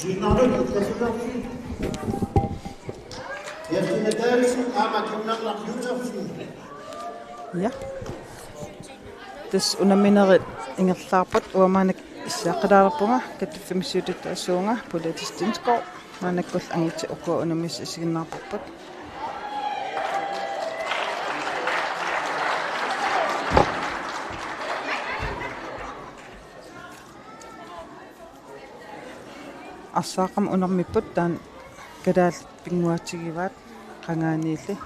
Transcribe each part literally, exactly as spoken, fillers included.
Sinnartut utkassunersi. Kirstine Davidsen aamma Kimmernaq Josefsen. Ja. Tassa unamminerit ingerlaarput, uanga maannakkut issiaqqilaalerpunga, kattuffimmi siulittaasuuvunga Polette Stensgaard, maannakkullu angutit ukua unammissat isiginnaarparput. Arsaaqqamik unammipput, taanna kalaallit pinnguaatigivaat qangaaniilli.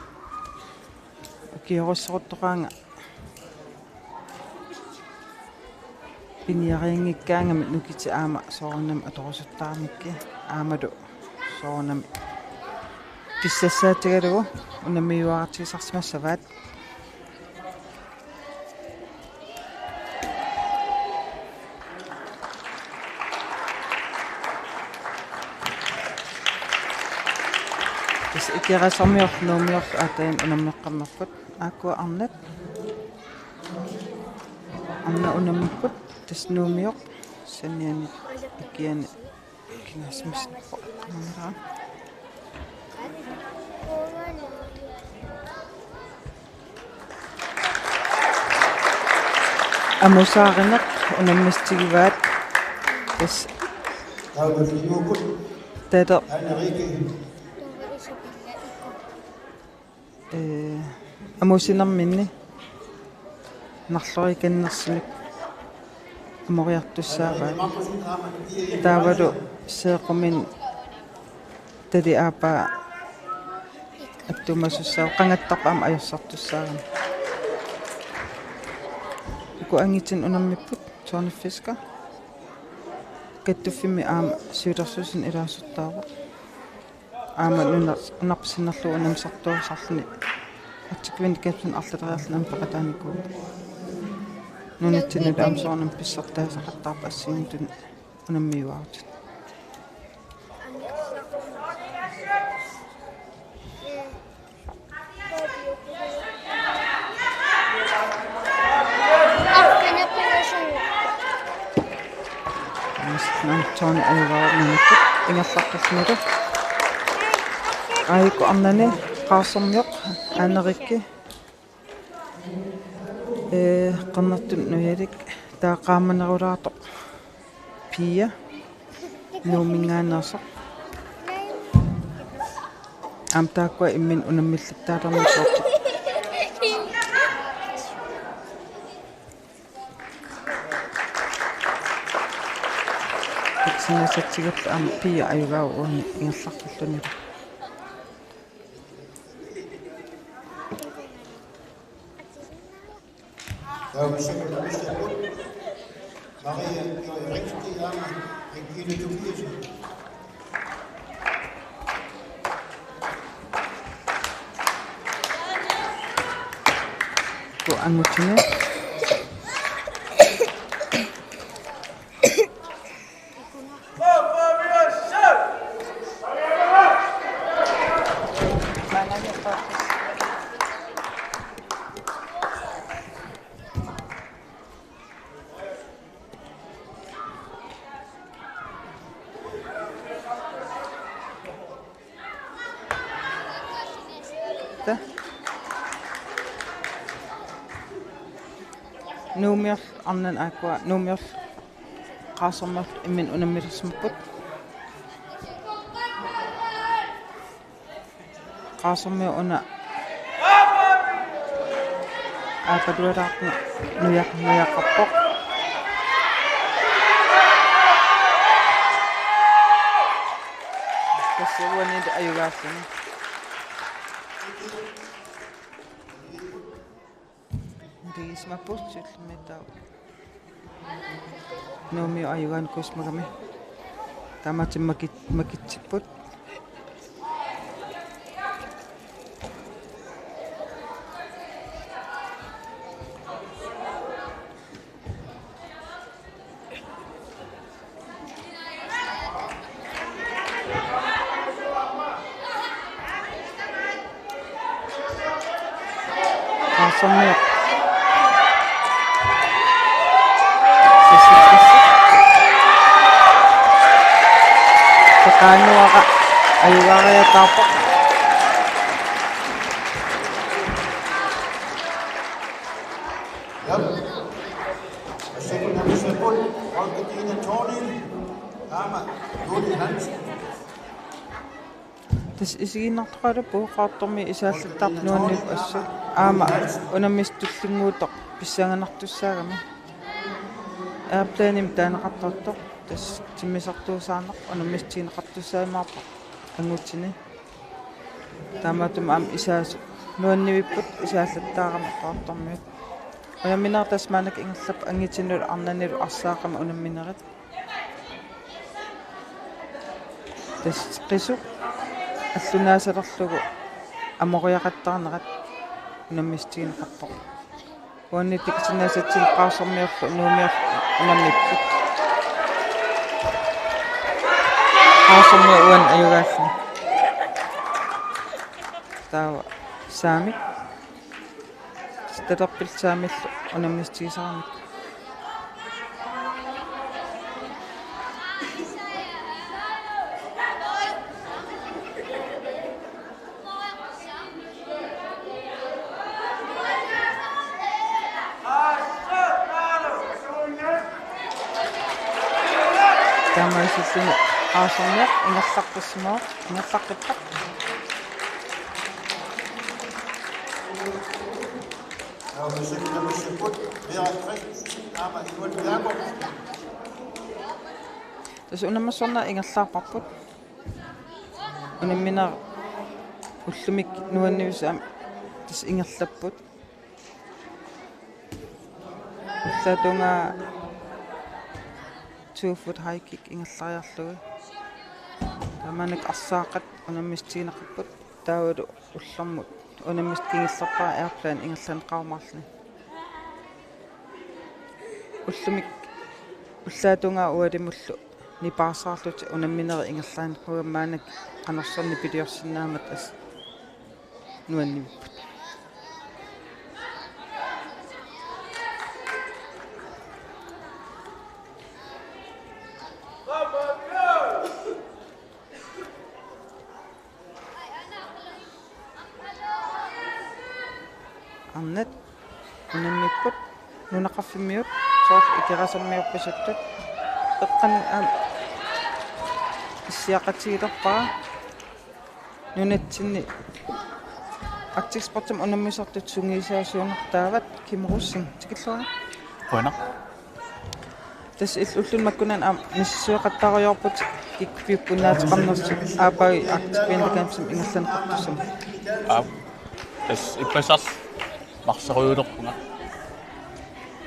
Ukiorussoruttoqaanga piniarianngikkaangami nukitit aamma soorunami atorusuttaramikku aammalu soorunami pissassaatigalugu unammiuaarutigisarsimassavaat. Tassa Ikerasormiorlu Nuummiorlu aatsaat unammeqqammerput. Aakkua arnat. Arnat unammipput, tassa Nuummioq saniani ikiani kingaassusimaarpoq. Amusaarineq unammissutigivaat. Tassa Taylor, ee, amusinerminni narlorikannersinik amoriartussaavaat. Taavalu seeqqumiit tali aappaa attuumasussaavoq, qangattarput aamma ajorsartussaagami. Uku angitinik unammipput Tony Fisker. Kattuffimmi aamma siulersuisuni ilaasortaavoq. Aamma nuna-, nunarput sinnerlugu unammisartuarisarluni artikvin kepsen arlaleriarluni aamma peqataanikuuvoq. Nunatsinnilu aamma soorunami pissartaasaqattaarput assigiinngitsunik unammiuaarutit. Tony ajugaavoq maannakkut ingerlaqqillunilu. Aajuku arnani Qaarsormioq Anerikki. Ee, qernertunik nujalik, taava qaamanerulaartoq Pia Nuumminngaanneersoq. Aamma taakkua imminnut unammillittaalernikuupput. Sinnasatsigallu aamma Pia ajugaavoq uani ingerlaqqillunilu. Maria Joy Ringsted aamma Regine Tobiassen. Uku angutini. Nuummiorlu arnani aakkua, Nuummiorlu Qaarsormiorlu imminnut unammilersimapput. Qaarsormioq una aappalualaartunga nuja-, nujaqarpoq. Tassa uanilu ajugaalluni. Nutigisimappoq siullermik taava. Nuummiut ajugaanikuusimagami. Taamaattumik makit-, makitsipput. Qaarsormiut. Qaanuara ajugaariataarpoq. Tassa isiginnartoqaluppoq Qaqortormiut isaallattarput nuannivipput assut. Aamma unammisut tullinnguuttoq pissanganartussaagami. Airplanimik taaneqartartoq, tassa timmisartuusaarneq unammissutigineqartussaajumaarpoq angutinni. Taamaattumik aamma isaasut nuannivipput isaallattaarami Qaqortormiut. Unamminerit tassa maannakkut ingerlapput angutinut arnanilu arsaaqami unamminerit. Tassa qisup allunaasalerlugu amoriaqattaarnerat unammissutigineqarpoq. Uannut tikisinnaasatsinni Qaarsormiorlu Nuummiorlu unammipput. Qaarsormiut uani ajugaalluni. Taava saamik. Tatarpillu saamillu unammissutigisaramikku. Taamaasilluni Qaarsormiaq ingerlaqqissimavoq, ingerlaqqippoq. Tassa unammersorneq ingerlaarparput. Unamminerit ullumikkut nuannivisut aamma tassa ingerlapput. Ullaap tungaa two foot high kick ingerlariarlugu. Taamaanik arsaaqat unammissutigineqarput. Taavalu ullormut unammisut kingullerpaat airplane ingerlanneqarumaarluni. Ullumi ullaap tungaa ualimullu nipaarsaarlutik unamminerit ingerlaannaq, uanga maannakkut qanorsuaq nipiliorsinnaammat assut nuannivipput. Arnat unammipput nunaqarfimmiut soorlu Ikerasermiorpassuit. Eqqaani aamma issiaqatigilerpara nunatsinni Arctic Sportsimi unammisartut sungiusaasuunartaavat. Kim Rosing, tikilluarit. Qujanaq. Tassa il-, ulluni makkunani aamma misissueqattaarujoorputit kickpiukkunnaateqarnersut aappaagu Arctic Winter Gamesimi ingerlanneqartussamut. Aap. Tassa ippassaq marserujulerpunga.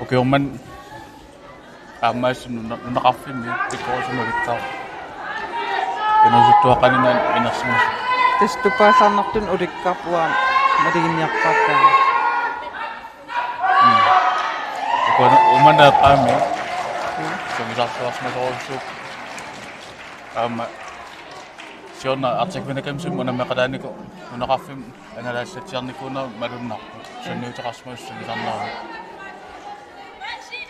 Ukiormanna aamma assut nuna-, nunaqarfimmi pikkorisumik ulikkaarpoq. Inuusuttuaqqaningaanniit inersimasut. Tassa tupaallaarnartuni ulikkaarpoq aamma malinniarpaat taanna. Mm. Ukua-, uummanna eqqaammi. Mm. Sungiusarsimasorujussuuvoq. Aamma siorna Arctic Winter Gamesimi unammeqataanikoq nunaqarfimmi angalaassaatsiarnikuunera malunnarpoq. Mm. Sunniuteqarsimasut sungiusarneranni.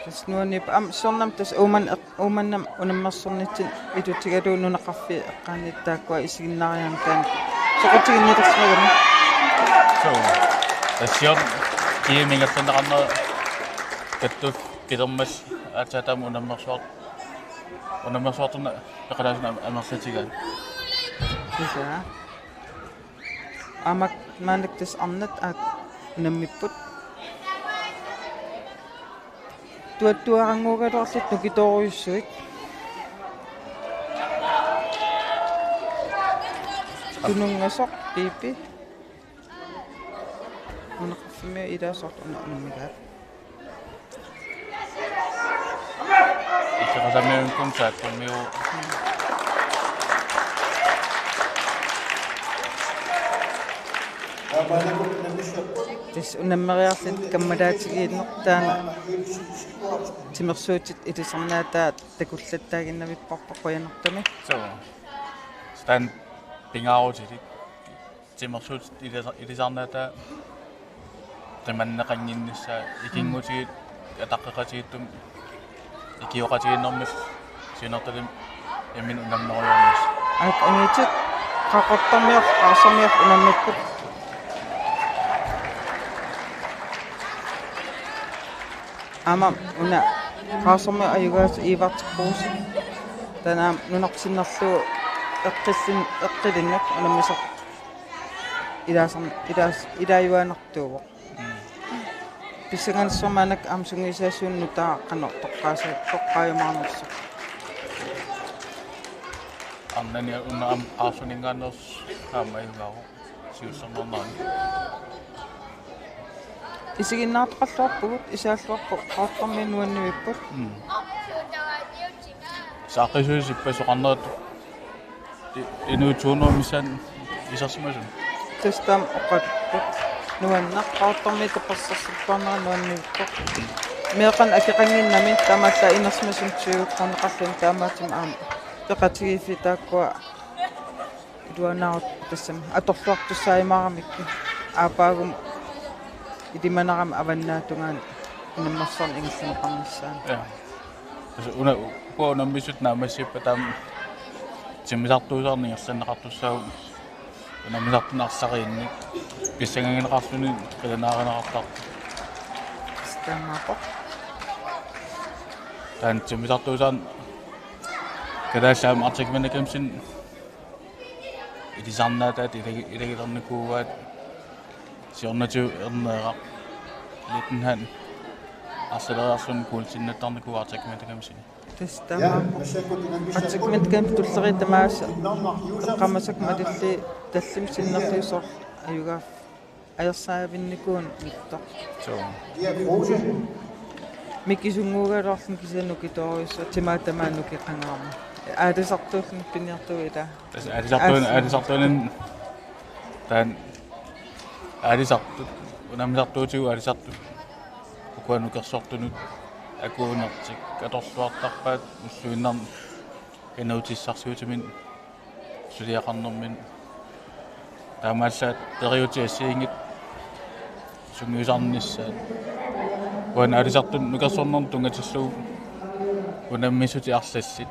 Tassa nuanniippoq aamma soorunami tassa Uummannaq eq-, Uummannami unammersornitsinni ilutigalugu nunaqarfiit eqqaanni taakkua isiginnaariarneq taanna soqutiginnilersimagami. Suu. Tassa siorna G M ingerlanneqarnera kattuffik kilermassup aatsaat taama unammersuar-, unammersuartorneq peqataasumik am-, amerlatigaat. Tassa. Aamma maannakkut tassa arnat aat unammipput. Tuattuarannguugaluarlutik nukitoorujussuit. Tununngasoq Pipi. Nunaqarfimmiut ilaasortut una unammigaat. Ikerasermiunikkunni saakkumiu. Tassa unammeriarlutik kammalaatigiinneq taanna timersuutit ilisarnaataat takullattaaginnavipparput qujanartumik. Suu. Taanna pingaarutilik. Timersuutit ilisa-, ilisarnaataat qimanneqannginnissaat ikinngutigit ataqqeqatigiittumik ikioqatigiinnermik siunertalimmik imminut unammerujoornissaq. Aak angitit Qaqortormiut, Qaqortormiut unammipput. Aamma una Qaqortormiut ajugaasut Ivartik Kruse. Taanna aamma nunarput sinnerlugu eqqillin-, eqqilinnut unammisaq ilaasarn-, ilaas-, ilaajuaannartuuvoq. Pissanganassaaq maannakkut aamma sungiusaasunnut taava qanoq toqqaasa-, toqqaajumaarnersoq. Arnani una aamma Qaqortuninngaanneersoq aamma ajugaavoq siullernaarnerani. Isiginnaartoqarluarpugut, isaalluarpoq Qaqortormiut nuannivipput. Mm. Saaqqisuusippat soqarnerit i-, inuit to hundrede missaanni isersimasut. Tassa taama oqarput. Nuanneq Qaqortormiut tapersersorluarnerat nuannivipput. Meeqqanik akeqannginnami taamaallaat inersimasumik tyve kroneqarluni taamaattumik aamma peqatigiiffiit taakkua iluanaarut tassami atorluartussaajumaaramikku aappaagumut ilimanarami avannaatungaani unammersorneq ingerlanneqarnissaanut. Ja. Tassa una, ukua unammisut naammassippat taama timmisartuusaarneq ingerlanneqartussaapput unammisartunik arsariinnik pissangangineqarluni qilanaarineqartarpoq. Taamaappoq. Taanna timmisartuusaarneq Kalaallit aamma Arctic Winter Gamesimi ilisarnaataat ilagi-, ilagilernikuuaat siornatigut erneeraq Littenhan arsaleriarluni kuultinnattarnikuuvoq Arctic Winter Gamesimi. Tassa taamaappoq. Arctic Winter Games tulleriit tamaasa eqqaamasakka malillugit tallimat sinnerlugit soorlu ajugaaf-, ajorsaavinnikuuvoq mittoq. Suu. Mikisunnguugaluarluni kisianni nukittoorujussuuvoq timaat tamaat nukeqangaarmat. Aalisartuulluni piniartuuvoq ilaa. Tassa aalisartuun-, aalisartuunani taanna aalisartut, unammisartuutigut aalisartut. Ukua nukersortunut akuunertik atorluartarpaat ulluinnarni inuutissarsiutiminnik suliaqarnerminnik. Taamaallaat periuseq assigiinngitsoq sungiusarnissaat. Uani aalisartut nukersornermut tunngatillugu unammissutit arlallit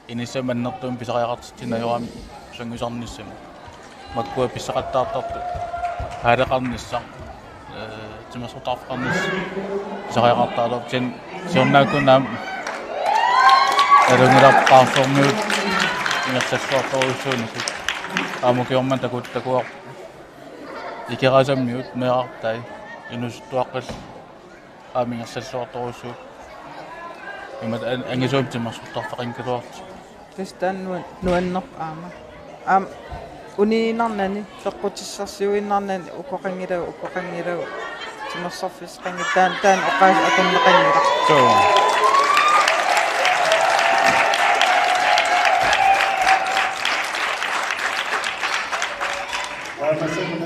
inissamut annertuumik pisariaqartitsineq ajoramik sungiusarnissamut. Makkua pissaqattaartartut aaleqarnissaq, ee, timersortarfeqarnissaq pisariaqartaraluarpoq, kisianni siornaakkut aamma nalunngilarput Qaqortormiut ingerlalluartorujussuunikut. Aamma ukioq manna taku-, takuarput Ikerasammiut meerartai inuusuttuaqqillu aamma ingerlalluartorujussuupput. Imatut an-, angisuumik timersortarfeqanngikkaluarlutik. Tassa taanna nuan-, nuannerpoq aamma. Aamma uniinnarnani, peqqutissarsiuinnarnani, ukoqanngilagut, ukoqanngilagut, timersorfissaqanngillat, taanna, taanna oqaaseq atorneqanngilaq. Suu.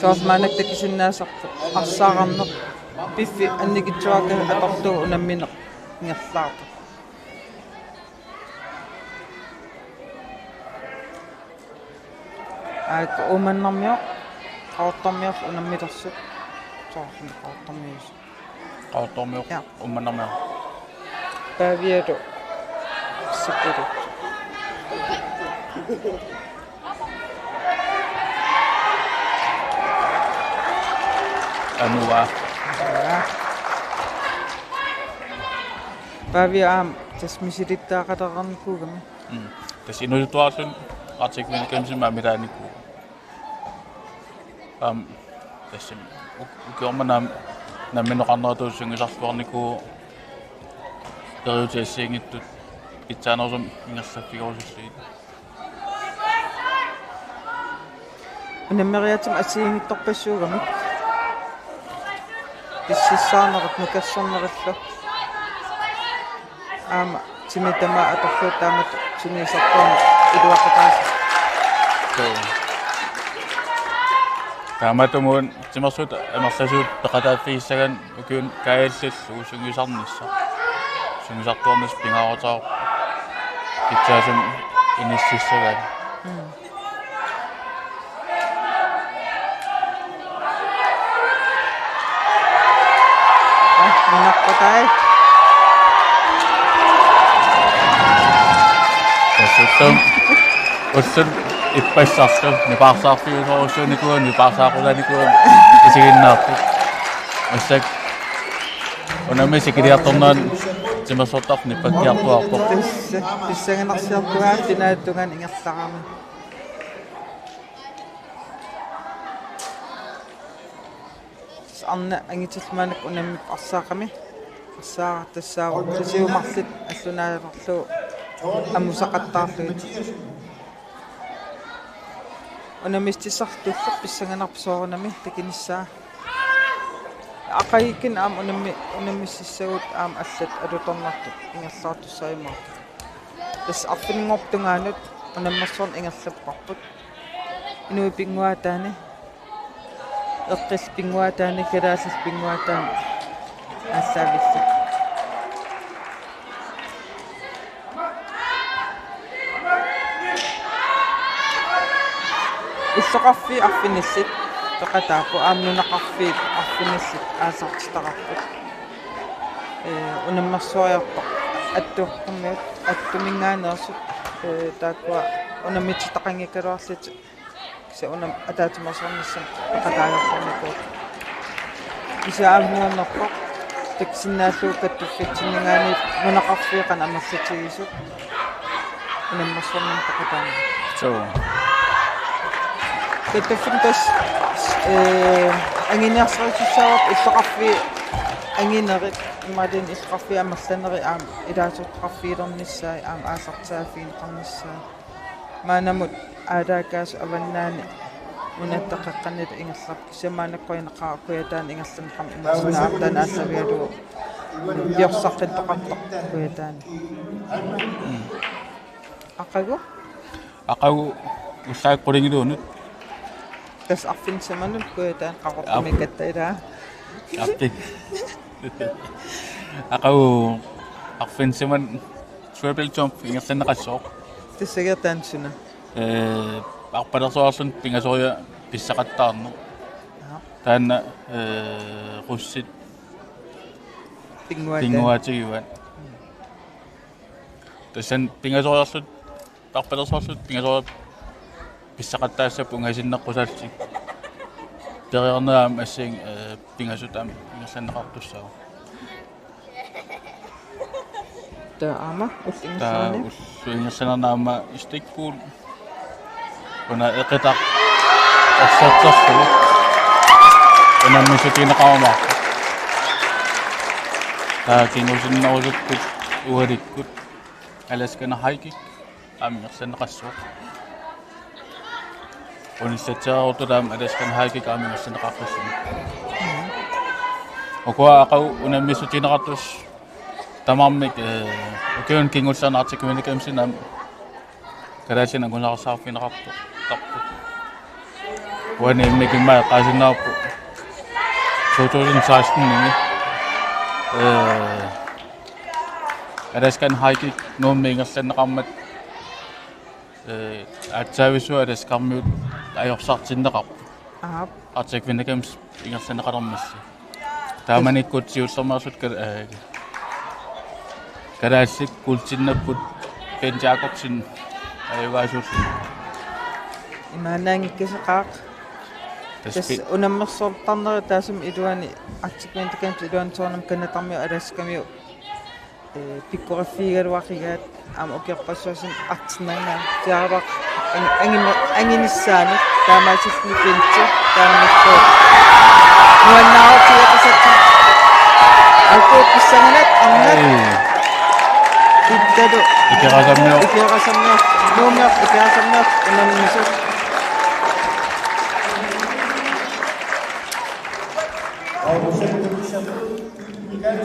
Soorlu maannakkut takusinnaasarput arsaarneq. Piffissaq annikitsuaqqat atorlugu unammineq ingerlaartoq. Aak Uummannarmiut, Qaqortormiut unammilersut. Soorlu Qaqortormiut. Qaqortormiut. Ja. Uummannarmiut. Pavialu. Sipulu. Anua. Pavia aamma tassa misilittagaqalerarnikuugami. Mm. Tassa inuusuttuararluni Arctic Winter Gamesimi amilaarnikuuvoq. Aamma tassami uk-, ukioq manna aamma nammineq oqarneratut sungiusarluarnikuuvoq periuseq assigiinngitsut pitsaanerusumik ingerlaffigerusullugit. Unammeriaatsimi assigiinngitsorpassuugamik. Pississaarnerit nukersornerillu. Aamma timit tamaat atorlugu taamatut sungiusartuarneq iluaqutaassasoq. Suu. Taamaattumik timersuut amerlasuut peqataaffigissagaanni ukiuni kaajallallugu sungiusarnissaq. Sungiusartuarnissaq pingaaruteqarpoq pitsaasumik inississagaanni. Mm. Ah, nunarput taai. Tassuttumi. Ullut ippassarlu nipaarsaarfiusorujussuunikuugamik, nipaarsaaqulaanikuugamik isiginnaartut. Massakkut unammisut ikiliartornerani timersortarfik nippakkiartuaarpoq. Pis-, pissanganarsiartuaat finaalinngornerani ingerlarami. Arnat angutillit maannakkut unammippoq arsaagami. Arsaartut tassaavoq susiumarlit allunaalerlugu amusaqattaarlugit. Unammissutissarlu tulleq pissanganarpoq soorunami takunissaa. Aqagukkut aamma unammi-, unammissussagut aamma allat alutornartut ingerlaartussaajumaarput. Tassa arfininngornerata tungaanut unammersuarneq ingerlapparput. Inuit pinnguaataanni, eqqillit pinnguaataanni, kalaallit pinnguaataanni aallaavillutik. Illoqarfiit arfinillit peqataapput, aamma nunaqarfiit arfinillit aallartitaqarput. Ee, unammersuariarput attuuminngaanneersut, ee, taakkua unammitsitaqanngikkaluarlutik. Kisianni una ataatsimeersuarnissamut peqataajortarnikuupput. Kisianni aamma nuannerpoq takusinnaallugu kattuffitsinninngaanniit nunaqarfiit qanoq amerlatigisut unammersuarnermut peqataanni. Suu. Kattuffinni tassa, ee, anguniarsarissussaavarput illoqarfiit angunerit, imaluunniit illoqarfiit amerlanerit aamma ilaasortaqarfigilernissaat aamma aallartisaaffigineqarnissaat. Maannamut aalaakaasut avannaani nunatta qeqqanilu ingerlappoq. Kisianni maannakkut qujanaqaaq Kujataani ingerlanneqarmat, imaassinnaavoq taanna aallavigalugu piorsaqqinnittoqartoq Kujataani. Aqagu? Aqagu ullaakkut qulingiluunut. Tassa arfineq-simanut Kujataani qaqortumik. Aap. Katta ilaa. Aappi. Aqagu arfineq-simanut triple jump ingerlanneqassooq. Tassagiaq taanna suna? Ee, arpalersuarluni pingasoriarluni pissaqattaarneq. Aap. Taanna, ee, qussit pinnguaataat, pinnguaatigivaat. Tassani pingasoriarluta, arpalersuarluta pingasoriarluta pissaqattaassapput ungasinneqqusallutik. Periarneq aamma assingi, ee, pingasut aamma ingerlanneqartussaavoq. Taava aamma ullup ingerlanerani? Taava ullup ingerlanerani aamma stikpull. Una eqitaq orsorterlugu unammissutigineqarumaarpoq. Taava kingusinnerusukkut ualikkut Alaskan high kick aamma ingerlanneqassooq. Unissatsiarutut aamma Alaskan high kick aamma ingerlanneqaqqissaaq. Ukua aqagu unammissutigineqartussat tamarmik, ee, ukiuni kingullerni Arctic Winter Gamesimi aamma kalaallinit angusaqarsaarfigineqartarput. Uani immikkut immaqa eqqaasinnaavoq two thousand sixteen-imi, ee, Alaskan high kick Nuummi ingerlanneqarmat, ee, aatsaavissuaq Alaskarmiut ajorsartinneqarput. Aap. Arctic Winter Games ingerlanneqalermassi. Taamanikkut siullermeersut kal-, ee, kalaallit guldinnapput, Bent Jakobsen ajugaasullu. Imaannaanngikkasoqaaq. Tassa tassa pi- unammersuartarnerit taassuma iluani Arctic Winter Games iluani soorunami Canadarmiut Alaskamiut, ee, pikkoriffigigaluaqigaat aamma ukiorpassuarni artinnanga tiaraq angi-, angimi-, anginissaanut taamaasilluni Bent taamanikkut nuannaarutigeqisarput. Aqagu pissanganaq arnat. Ai. Pittalu. Ikerasammior. Ikerasammior. Nuummior Ikerasammior unammisut.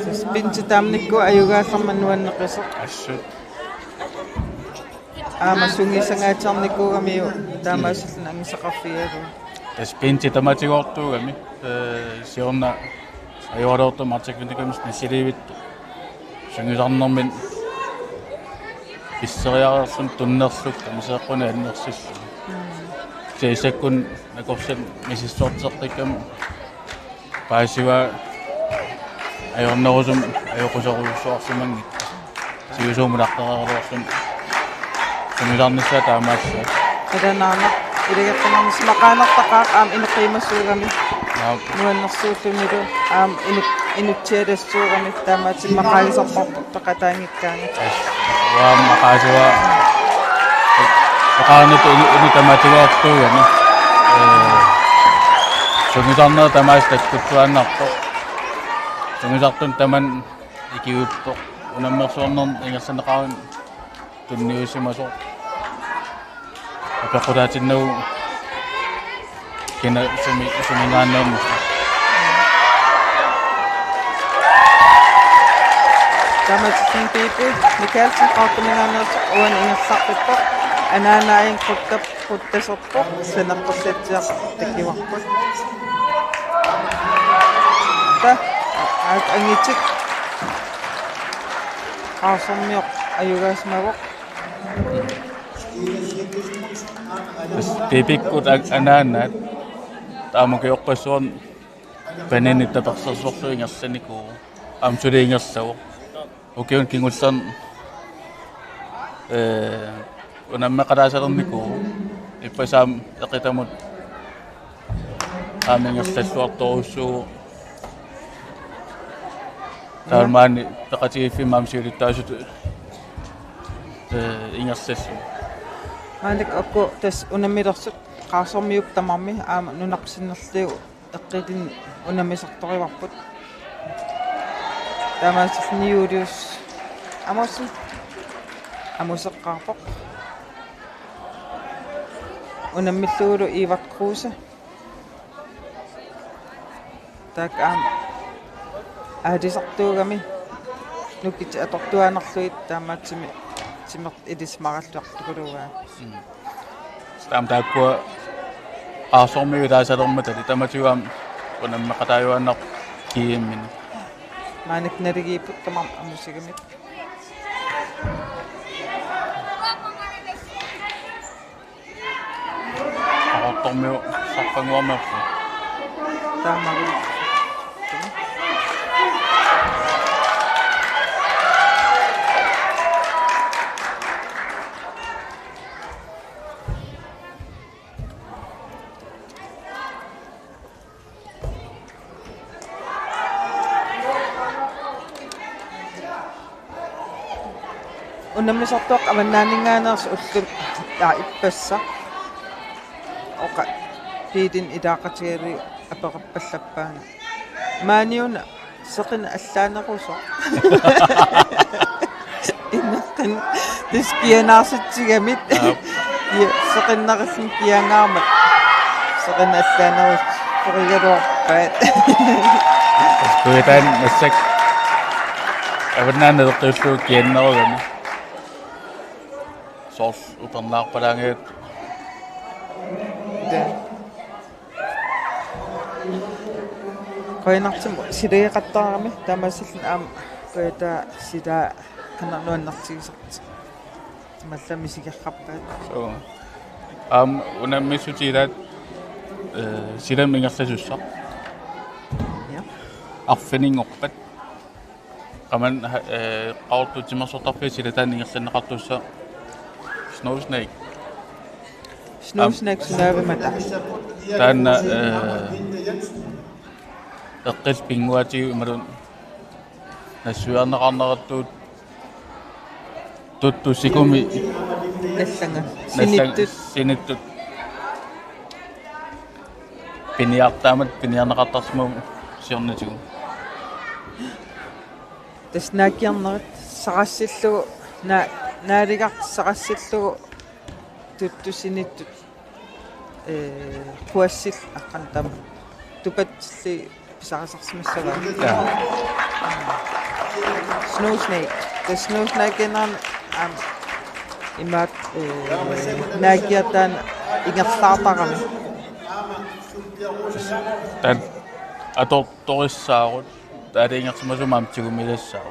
Tassa Bent taamanikkut ajugaasermik nuanneqisoq. Assut. Aamma sungiusangaatsiarnikuugamiuk taamaasilluni angusaqarfigalugu. Tassa Bent tamatigoortuugami, ee, siorna ajoraluartumik Arctic Winter Gamesimi nassiliivittoq sungiusarnermini pisseriareerluni tunnerlugit tamaseeqquni annersilluni. Mm. Kisianni isakkuni nakorsat misissorteqqikkami paasivaa ajornerusumik ajoquserujussuarsimanngitsoq. Sivisuumik ulaqqereeraluarluni Sungiusarnissaa taamaassaaq. Ilanaana. Ilagiinnarnissimaqaannartaqaaq aamma ineqqiimassuugami. Aap. Nuannersuullunilu aamma inu-, inutsialassuugami taamaattumik maqaasisarparput peqataanngikkaangat. Uanga maqaasivara. Oqarnittut inu-, inuit tamaatigoortuugami. Ee, sungiusarneq tamaasa takkuttuaannarpoq. Sungiusartunik tamanit ikiuippoq. Unammersuarnermi ingerlanneqarani tunniusimasoq. Apeqqutaatinnagu kina sumi-, suminngaanneernersoq. Taamaattumik Pipi Mikaelsen Qaqortuminngaanneersoq uani ingerlappippoq. Anaanaajunnguaq quttap-, quttasoq. Saneqqussatsiaq takivarput. Ta, aat angitik. Qaarsormiut ajugaasimavoq. Pipikkut a-, anaanaat. Taama ukioqqassuarni paniani tapersersorlugu ingerlanikuuvoq. Aamma suli ingerlavoq. Ukiuni kingullerni, ee, unammeqataasalernikuuvoq. Ippassaq aamma eqitamut aamma ingerlalluartorujussuuvoq. Taamaammat peqatigiiffimmut aamma siulittaasutut, ee, ingerlalluni. Maannakkut uku tassa unammilersut Qaarsormiup tamarmi aamma nunarput sinnerlugu eqqilinnik unammisartorivarput. Taamaasilluni Julius Amossi. Amoseqqaarpoq. Unammillugulu Ivart Kruse. Taakku aamma aalisartuugami nukitit atortuaannarlugit taamaattumik timertut ilisimaalluartukuluugaat. Mm. Taama taakkua Qaarsormiut ilaasalermata tali tamatigut aamma unammeqataajuaannarpoq G M-inik. Maannakkut naligiipput tamarmik amusigamik. Qaqortormiut Sarpannguarmiorput. Taamaammat. Unammisartuaqqat Avannaaninngaanneersut ullut, aa, ippassaq. Oqa Piitini ilaaqatigalugu apeqarpallappaanga. Maaniuna seqineq allaanerusoq. Ineqqin tiskianaarsittigamik. Aap. Ja, seqinnerullutik kiangaarmat. Seqineq allaanerusoq. Perigaluarpaat. Kuitaani massakkut Avannaani naleqqiullugu kiannerugami. Soorlu upernaarpalaanngilaq. Ja. Qujanartumik silageqattaarami taamaasilluni aamma qujataa sila qanoq nuannertigisartik. Mallam misigeqqaarpaat. Suu. Aamma unammissutit ilaat, ee, silami ingerlasussaq. Ja. Arfininngorpat. Qamani, ee, Qaqortup timersortarfiata silataanni ingerlanneqartussaq Snow Snake. Snow Snake sunaavimata. Taanna, ee, eqqillit pinnguaatigut imaluunniit nassuiarneqarneratut tuttut sikumi nallanga. Nallanga. Sinittut. Sinittut. Piniartaammat piniarneqartarsimavoq siornatigut. Tassa naakiarnerit saqassillugu, naa-, naaligartik saqassillugu tuttut sinittut, ee, quassillit aqqaneq-tamaat tupatsillugit pisarisarsimassavaat. Ja. Snow Snake. Tassa Snow Snake-inerani aamma imaattoq, ee, naakiartaani ingerlaartarami. Taanna atortorissaarut. Taava ingersimasumik aamma tigumilissaaq.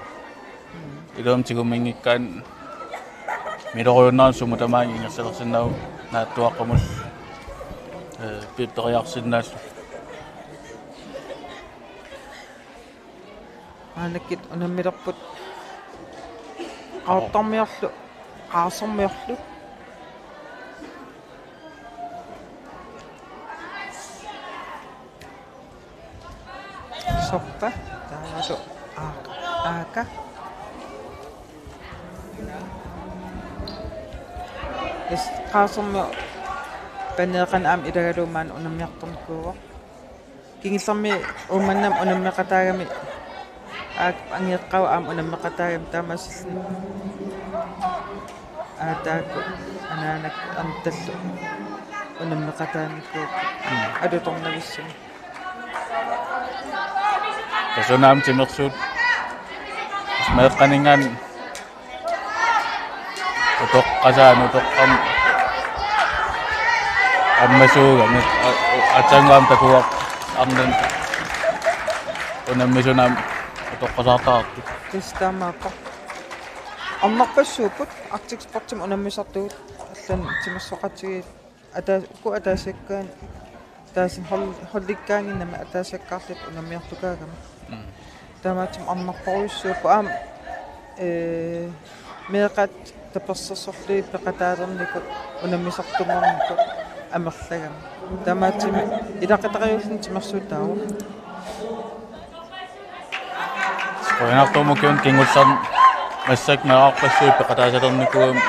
Ilumut tiguminngikkaanni miloriunnaarnissaq sumut tamaanga ingerlalersinnaavugut naatsuaqqamut, ee, pipperiarsinnaallugu. Maannakkut unammilerput Qaqortormiorlu, Qaarsormiorlu. Sorpa, taavalu Aaka. Aaka. Yes, Qaasormi paneeqan aamma ilagalugu maani unammiartornikuuvoq. Kingullermi Uummannamut unammeqataagami Aaka angeqqaavoq aamma unammeqataagami taamaasilluni. Aatakkut anaanakkut antallu unammeqataanikuupput. Mm. Alutornavissumik. Tassa una aamma timersuut. Meeqqaninngaanniit utoqqasaat utoqqami ammasuugami. A-, a-, aatsaannguaq aamma takuvoq arnani unammisuni aamma utoqqasaartaqartut. Tassa taamaappoq. Arnarpassuupput Arctic Sportsimi unammisartugut allanut timersoqatigiit. Ata-, uku ataasiakkaat, ataasin hold-, holdikkaanginnami ataasiakkaarluta unammiartukaagami. Mm. Taamaattumik arnarporujussuupput aamma, ee, meeqqat tapersersorlugit peqataalernikut unammisartunngornikut amerlagami. Taamaattumik ilaqutariiulluni timersuutaavoq. Qujanartumik ukiuni kingullerni massakkut meerarpassuit peqataasalernikuugami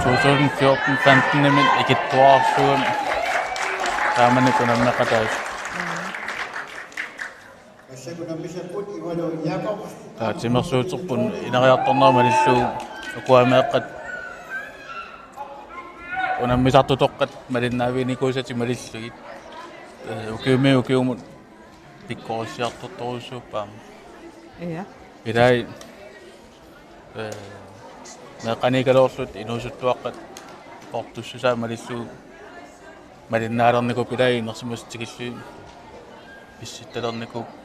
two thousand fourteen femten-imi ikittuararsuugami taamani unammeqataasut. Taava timersuuterput ineriartornerup malillugu ukua meeqqat unammisartutoqqat malinnaaviginikuusatik malillugit. Ee, ukiumi ukiumut pikkorissartortorujussuupput aamma. Ja. Ilai, ee, meeqqaniikkaluarlutik inuusuttuaqqat portussusaa malillugu malinnaalernikuupput ilai inersimasut tikillugit pissuttalernikuupput.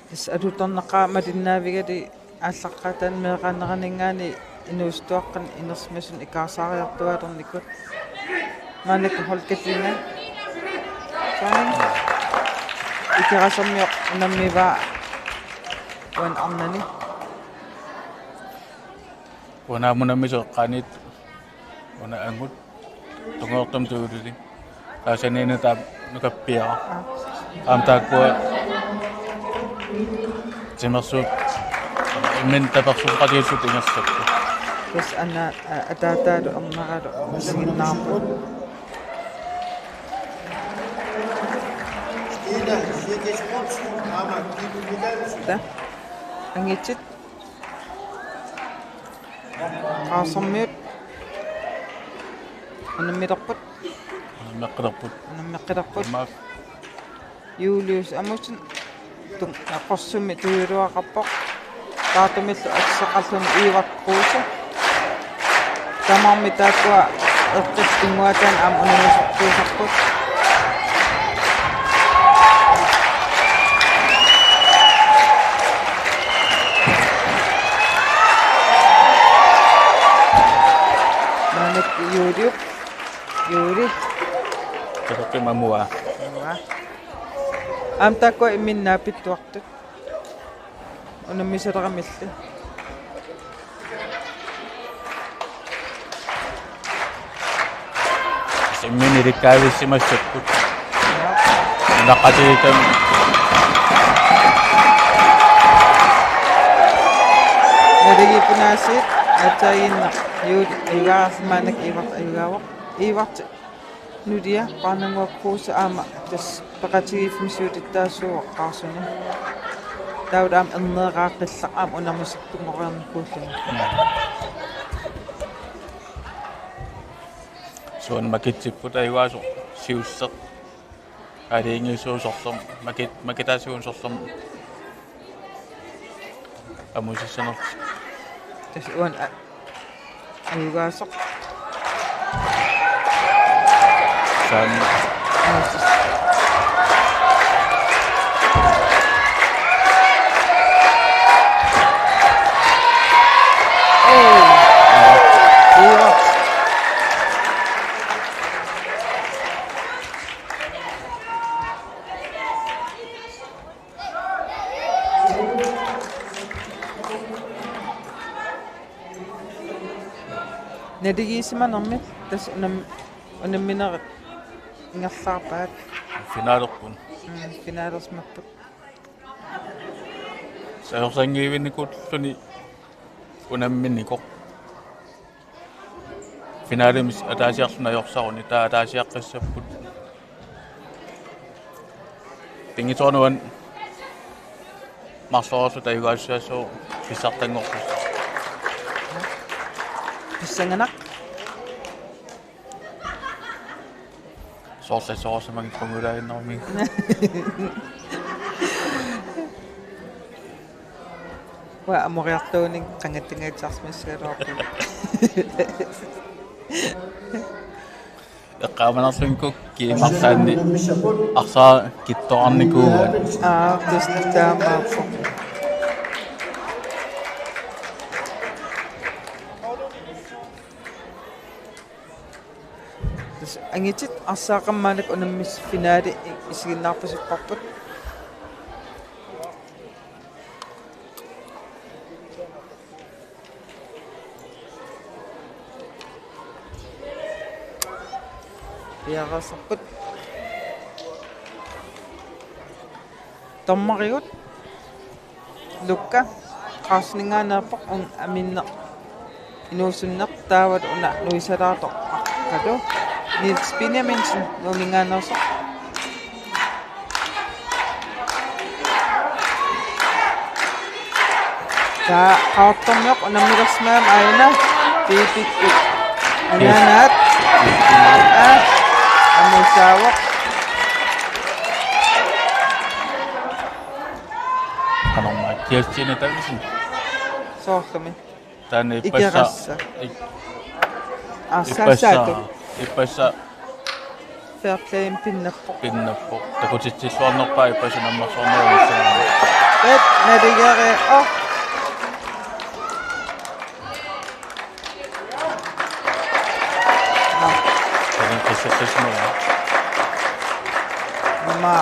Tassa alutornaqaaq malinnaavigalugit aallaqqaataani meeraaneraninngaanniit inuusuttuaqqanik inersimasut ikaarsaariartuaalernikut. Maannakkut holdkatlinga. Sådan. Ikerasermioq unammivaa uani arnani. Uani aamma unammisut eqqaaniittut. Una angut. Tunngortum tuulili. Taava saniani taava nukappiaraq. Aamma taakkua timersuut imminut tapersersoqatigiissut ingerlapput. Tassa una, a-, ataataalu erneralu isiginnaarput. Taa. Angitsit. Qaasormiut. Unammilerput. Unammeqqilerput. Unammeqqilerput. Aamma. Julius Amundsen. Tu-, Qorsummi tujuuluaqarpoq. Taartumillu atisaqarluni Ivar Kruse. Tamarmik taakkua eqqit pinnguaataanni aamma unammisartuusarput. Maannakkut Juliup. Juli. Takoqqi mamua. Mamua. Aamma taakkua imminut naapittuartut. Unammisaleramilli. Imminut ilikkaavissimassapput. Naqatigitam. Naligiippunaasiit aatsaannguaq Juuli ajugaarsimaannak Ivar ajugaavoq. Ivar nulia Paarnannguaq Kruse aamma tassa peqatigiiffimmi siulittaasuuvoq Qaarsuni. Taava aamma erneeraaqqillaq aamma unammisartunngoriarnikuulluni. Suut makitsipput ajugaasoq siusseq. Aalajangiisuusoq sorlermik, makit-, makitaasuusoq sorlermik. Amuusissanertik. Tassa uani a-, ajugaasoq. Saan. Amuusis-. Ei. Ivar. Naligiissimanermi tassa unam-, unamminerit ingerlaarpaat. Finalerput. Finalersimapput. Sajorsanngivinikuulluni unamminikoq. Finalimi ataasiarluni ajorsaruni, taava ataasiaqqissapput. Pinngitsoorani uani marloorluta ajugaassusaassuup pissartanngorlusi. Pissanganaq. Soorlu soorlu mangippunguilaaginnarmi. Uanga amoriartuunik qangatsingajaarsimassagaluarpunga. Eqqaamanarlunku kiimartaanni arsaat kittorarnikuuaat. Aa, tassa taamaappoq. Tassa angutit arsaat maannakkut unammisut finale i-, isiginnaarpasipparput. Piareersarput. Dommerigut Lukka Carlseninngaanneerpoq, uunga aminneq inuusunneq, taavalu una nuisalaartoq aqqalu Niels Benjaminsen Nuumminngaanneersoq. Taava Qaqortormioq unammilersimagami aajuna Piipik anaanaat. Aa, amusaavoq. Qanormaa Kirstine Davidsen. Soorlumi. Taanna ippassaq. Ikerassaa. Ik-, aa, ippassaq. Saassaatu. Ippassaq. Fair play pinnappoq. Pinnappoq. Takutitsilluarnerpaaq ippassaq nammarsuarnerunissaa. Pet, naligere. Oh. Nå. Taanna qissaqqissimavaa. Aamma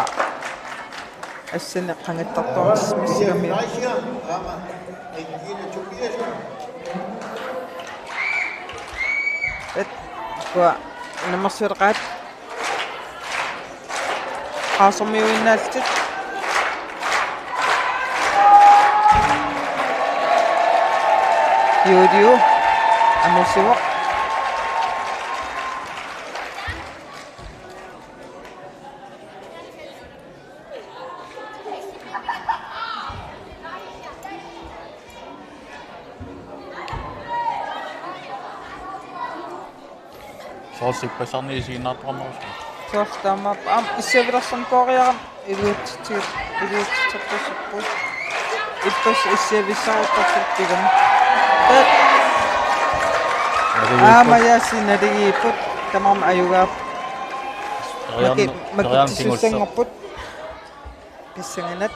assanik qangattartuarsimassigami. Et, ukua unammersuuteqaat. Qaqortormiuinnaallutik. Juliu amusivoq. Soorlu ippassarnik isiginnaartoqarnerusumik. Soorlu taamaappoq. Aamma issiavilersorneq kooriarami iliuutsitsi-, iliuutsitserpasippoq. Ippassaq issiavissaaruttorput pigami. Tat. Naligiipput. Aamma yaasi naligiipput. Tamarmik ajugaap. Teriarn-, maki-, teriarn- makitsissanngorput. Pissanganaq.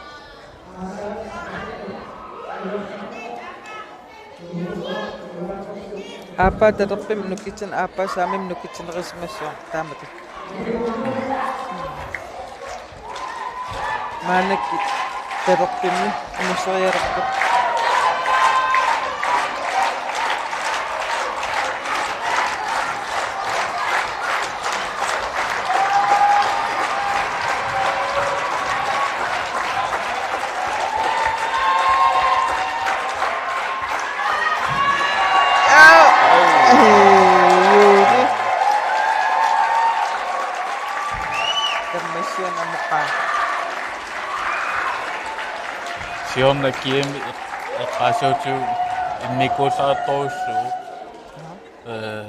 Aappaa talerpimmi nukitsin-, aappaa saamimmi nukitsinerisimassuaq taamatut. Maannakkut talerpimmi amuserialerput. Aa! Ee, juuli. Tammassuana mukaan. Siorna kiami eqqaasuutigu immikkuullaartorujussuuvoq. Ee,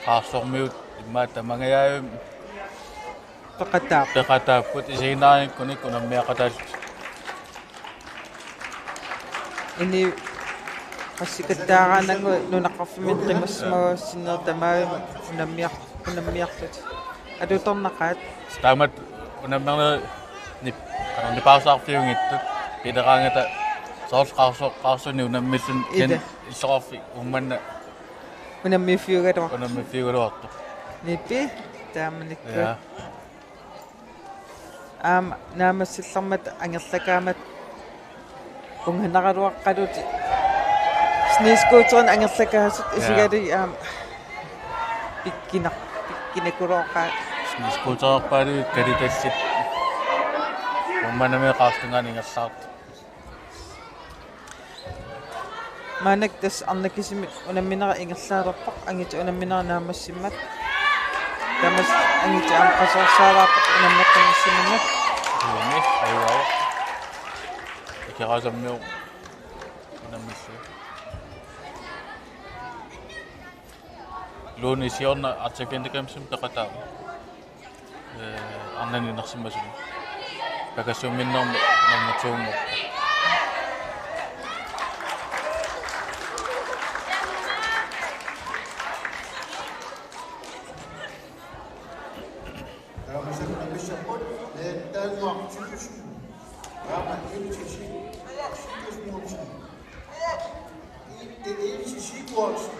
Qaqortormiut immaqa tamangajaavimmi peqataap-, peqataapput isiginnaarinngikkuni unammiaqataallutik. Ini qassikattaaraannannguaq nunaqarfimmi qimassimavaa sinneri tamaavimmi unammiar-, unammiarlutik. Alutornaqaat. Taamatut unammernerit nip-, qanoq nipaarsaarfiunngitsut pileraangata soorlu Qaarsu-, Qaarsuunni unammilluni. Ila. Kisianni illoqarfik Uummannaq unammiiffiugaluartoq. Unammiiffiugaluartoq. Nipi, taamanikkut. Ja. Aamma naammassillarmata angerlakaammat unganaraluaqqalutik. Snescooterit angerlakaasut. Ja. Isigalugit aamma pikkinar-, pikkinakuluuqaat. Snescootererpaaluit kalitallit. Manami qaartungaani ingerlaartoq. Maannakkut tassa arnat kisimik unamminera ingerlaalerpoq, angutit unamminerat naammassimmat. Tamassi angutit aamma qasorsaalaapput unammeqqunnissaminut. Juumi, ajugaavoq. Ikeraasammiu unammillugu. Lone siorna Arctic Winter Gamesimi peqataavoq. Eh, arnani inersimasumik. Pakassuumminnermi nummer to-nngorpoq. Taamaasilluni unammissapput Nataanguaq Thyssen. Taama Iltisi Sigurdsson. Iltisi Sigurdsson.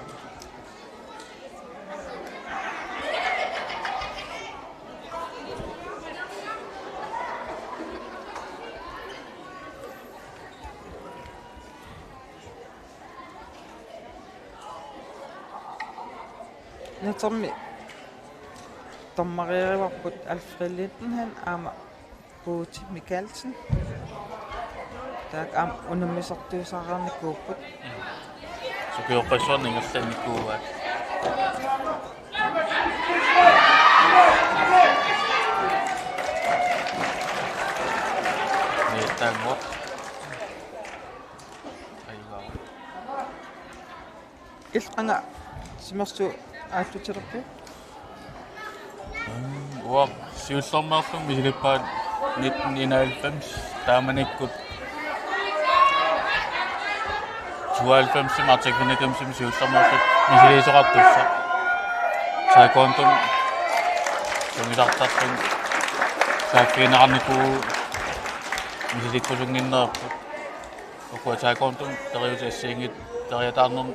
Natermi dommeriugaluarput Alfred Lindenhan aamma Puuti Mikaelsen. Taakku aamma unammisartuusarnikuupput. Sukiorpassuarnik ingerlannikuuaat. Nataanguaq. Ajugaavoq. Illit qanga timersuut aallutilerpit? Uanga siullermeerlunga misilippaat nitten enoghalvfems, taamanikkut tooghalvfemsimi Arctic Winter Gamesimi siullermeerlunga misiliisoqartussaq. Taekwondomi sungiusartarlunga saaffigineqarnikuuvugut, misilikkusunnginnerput. Ukua taekwondomi periuseq assigiinngitsut periataarnermi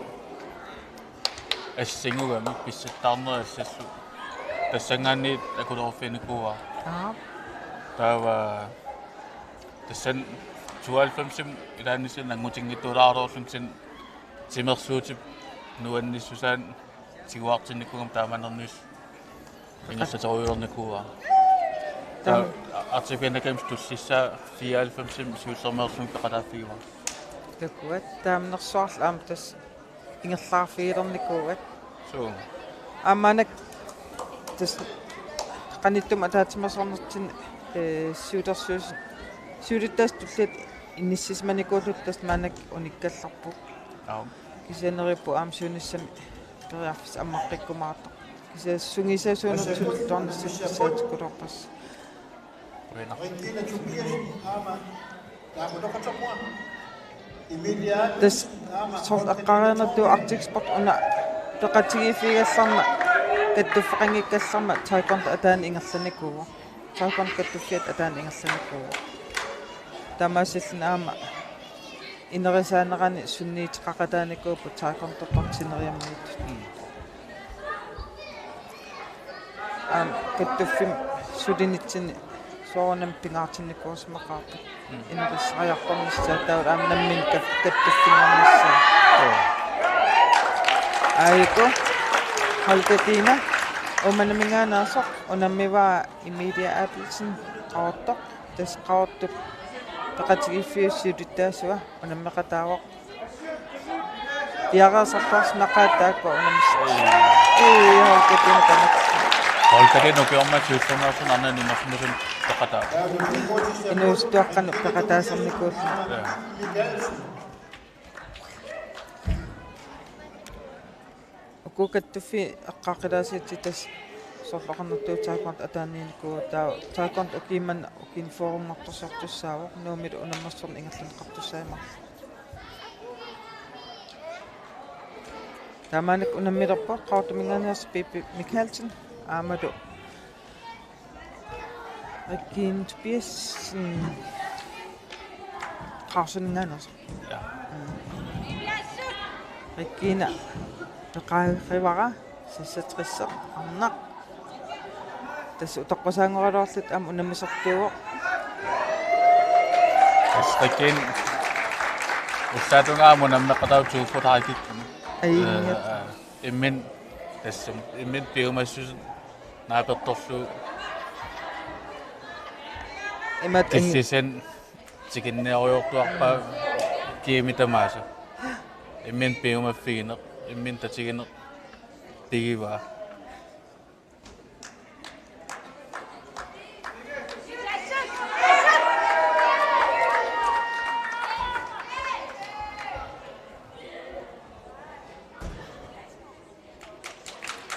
assingugami pissarsiarnerit assallu. Tassanngaanniit akuleruffiginikuuara. Aap. Taava tassani tooghalvfemsimi ilaanni kisianni angutinngitsuulaaraluarlunga kisianni timersuutip nuannissusaa tiguartinnikuugama taamanerniit ingerlaterujoornikuuara. Taava Arctic Winter Games tullissaa fireoghalvfemsimi siullermeerlunga peqataaffigivara. Takuat taamanersuarlu aamma tassa ingerlaarfigilernikuuat. Suu. Aamma maannakkut tassa qanittumi ataatsimeersuarnertinni, eh, siulersuisut, siulittaasut tulliat inissisimanikuullutik tassa maannakkut unikkallarput. Aap. Kisianni neriuppunga aamma siunissami periarfissaq ammaqqikkumaartoq. Kisianni sungiusasuunut sulittuarnissaq pissaatikkuloorpassuit. Uinaq. Tassa soorlu eqqaarinertut Arctic Sport una peqatigiiffigigallarmat kattuffeqanngikkallarmat taekwondo ataani ingerlanikuuvoq. Taekwondo kattuffiata ataani ingerlanikuuvoq. Taamaasilluni aamma inerisaanerani sunniuteqaqataanikuupput taekwondortartut sineriammiittut. Aamma kattuffimmi sulinitsinni soorunami pingaartinnikuusimaqaarput. Mm. Inerissariartornissaa taavalu aamma nammineq kat-, kattuffinnarnissaa. Joo. Aajuku Holger Dina Uummannaminngaanneersoq unammivaa Emilia Abelsen Qaqortoq. Tassa Qaqortup peqatigiiffiup siulittaasua unammeqataavoq. Piareersarluarsimaqaat taakku unammis-. Ii, Holger Dina tamakku. Holger Dina ukiormanna siullermeerluni arnani inersimasumik peqataavoq. Inuusuttuaqqanut peqataasarnikuulluni. Joo. Uku kattuffiit eqqaaqqilaassaatit tassa soorlu oqarnertut taekwondo ataaniinnikuuvoq, taava taekwondo ukiummanna ukiuni fyrrenngortorsiortussaavoq, Nuummilu unammersorneq ingerlanneqartussaajumaarluni. Taamaanik unammilerpoq Qaqortuminngaanneersoq Bibi Mikaelsen aammalu Regine Tobiassen Qaqortuminngaanneersoq. Ja. Mm. Regina peqaarivara seksogtresseq arnaq. Tassa utoqqusaagoraluarlutik aamma unammisartuuvoq. Tassa Regina ullaatungaa aamma unammeqataavoq to fyrre high kickimi. Ai, ee, ja. Ee, imminut tassami, imminut piumassuseq naapertorlugu. Imaattoq ang- Kissisen tikinniarujoortuarpaa kiimi tamaasa. Imminut piumaffigineq, imminut tatigineq pigivaa.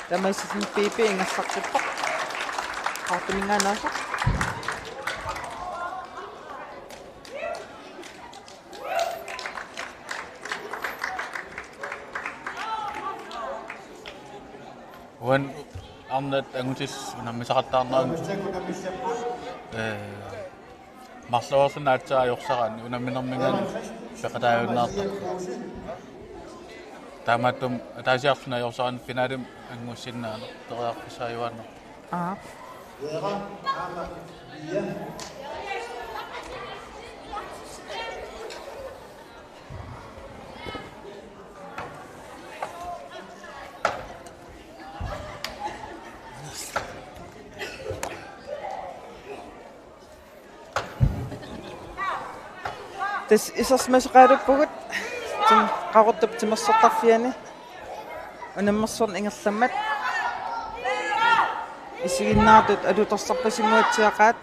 Tamaasa B B ingerlaqqippoq. Qaqortuminngaanneersoq. Uani arnat angutit unammisaqattaarnerat, ee, marloorluni aatsaat ajorsaraanni unamminerminngaanniit peqataajunnaartarpoq. Taamaattumik ataasiarluni ajorsaraanni finalimi angusinnaaneq periarfissaajuaannarpoq. Aap. Tassa isersimasoqarpugut tim-, Qaqortup timersortarfiani unammersuarneq ingerlammat. Isiginnaartut alutorsarpasinnguatsiaqaat.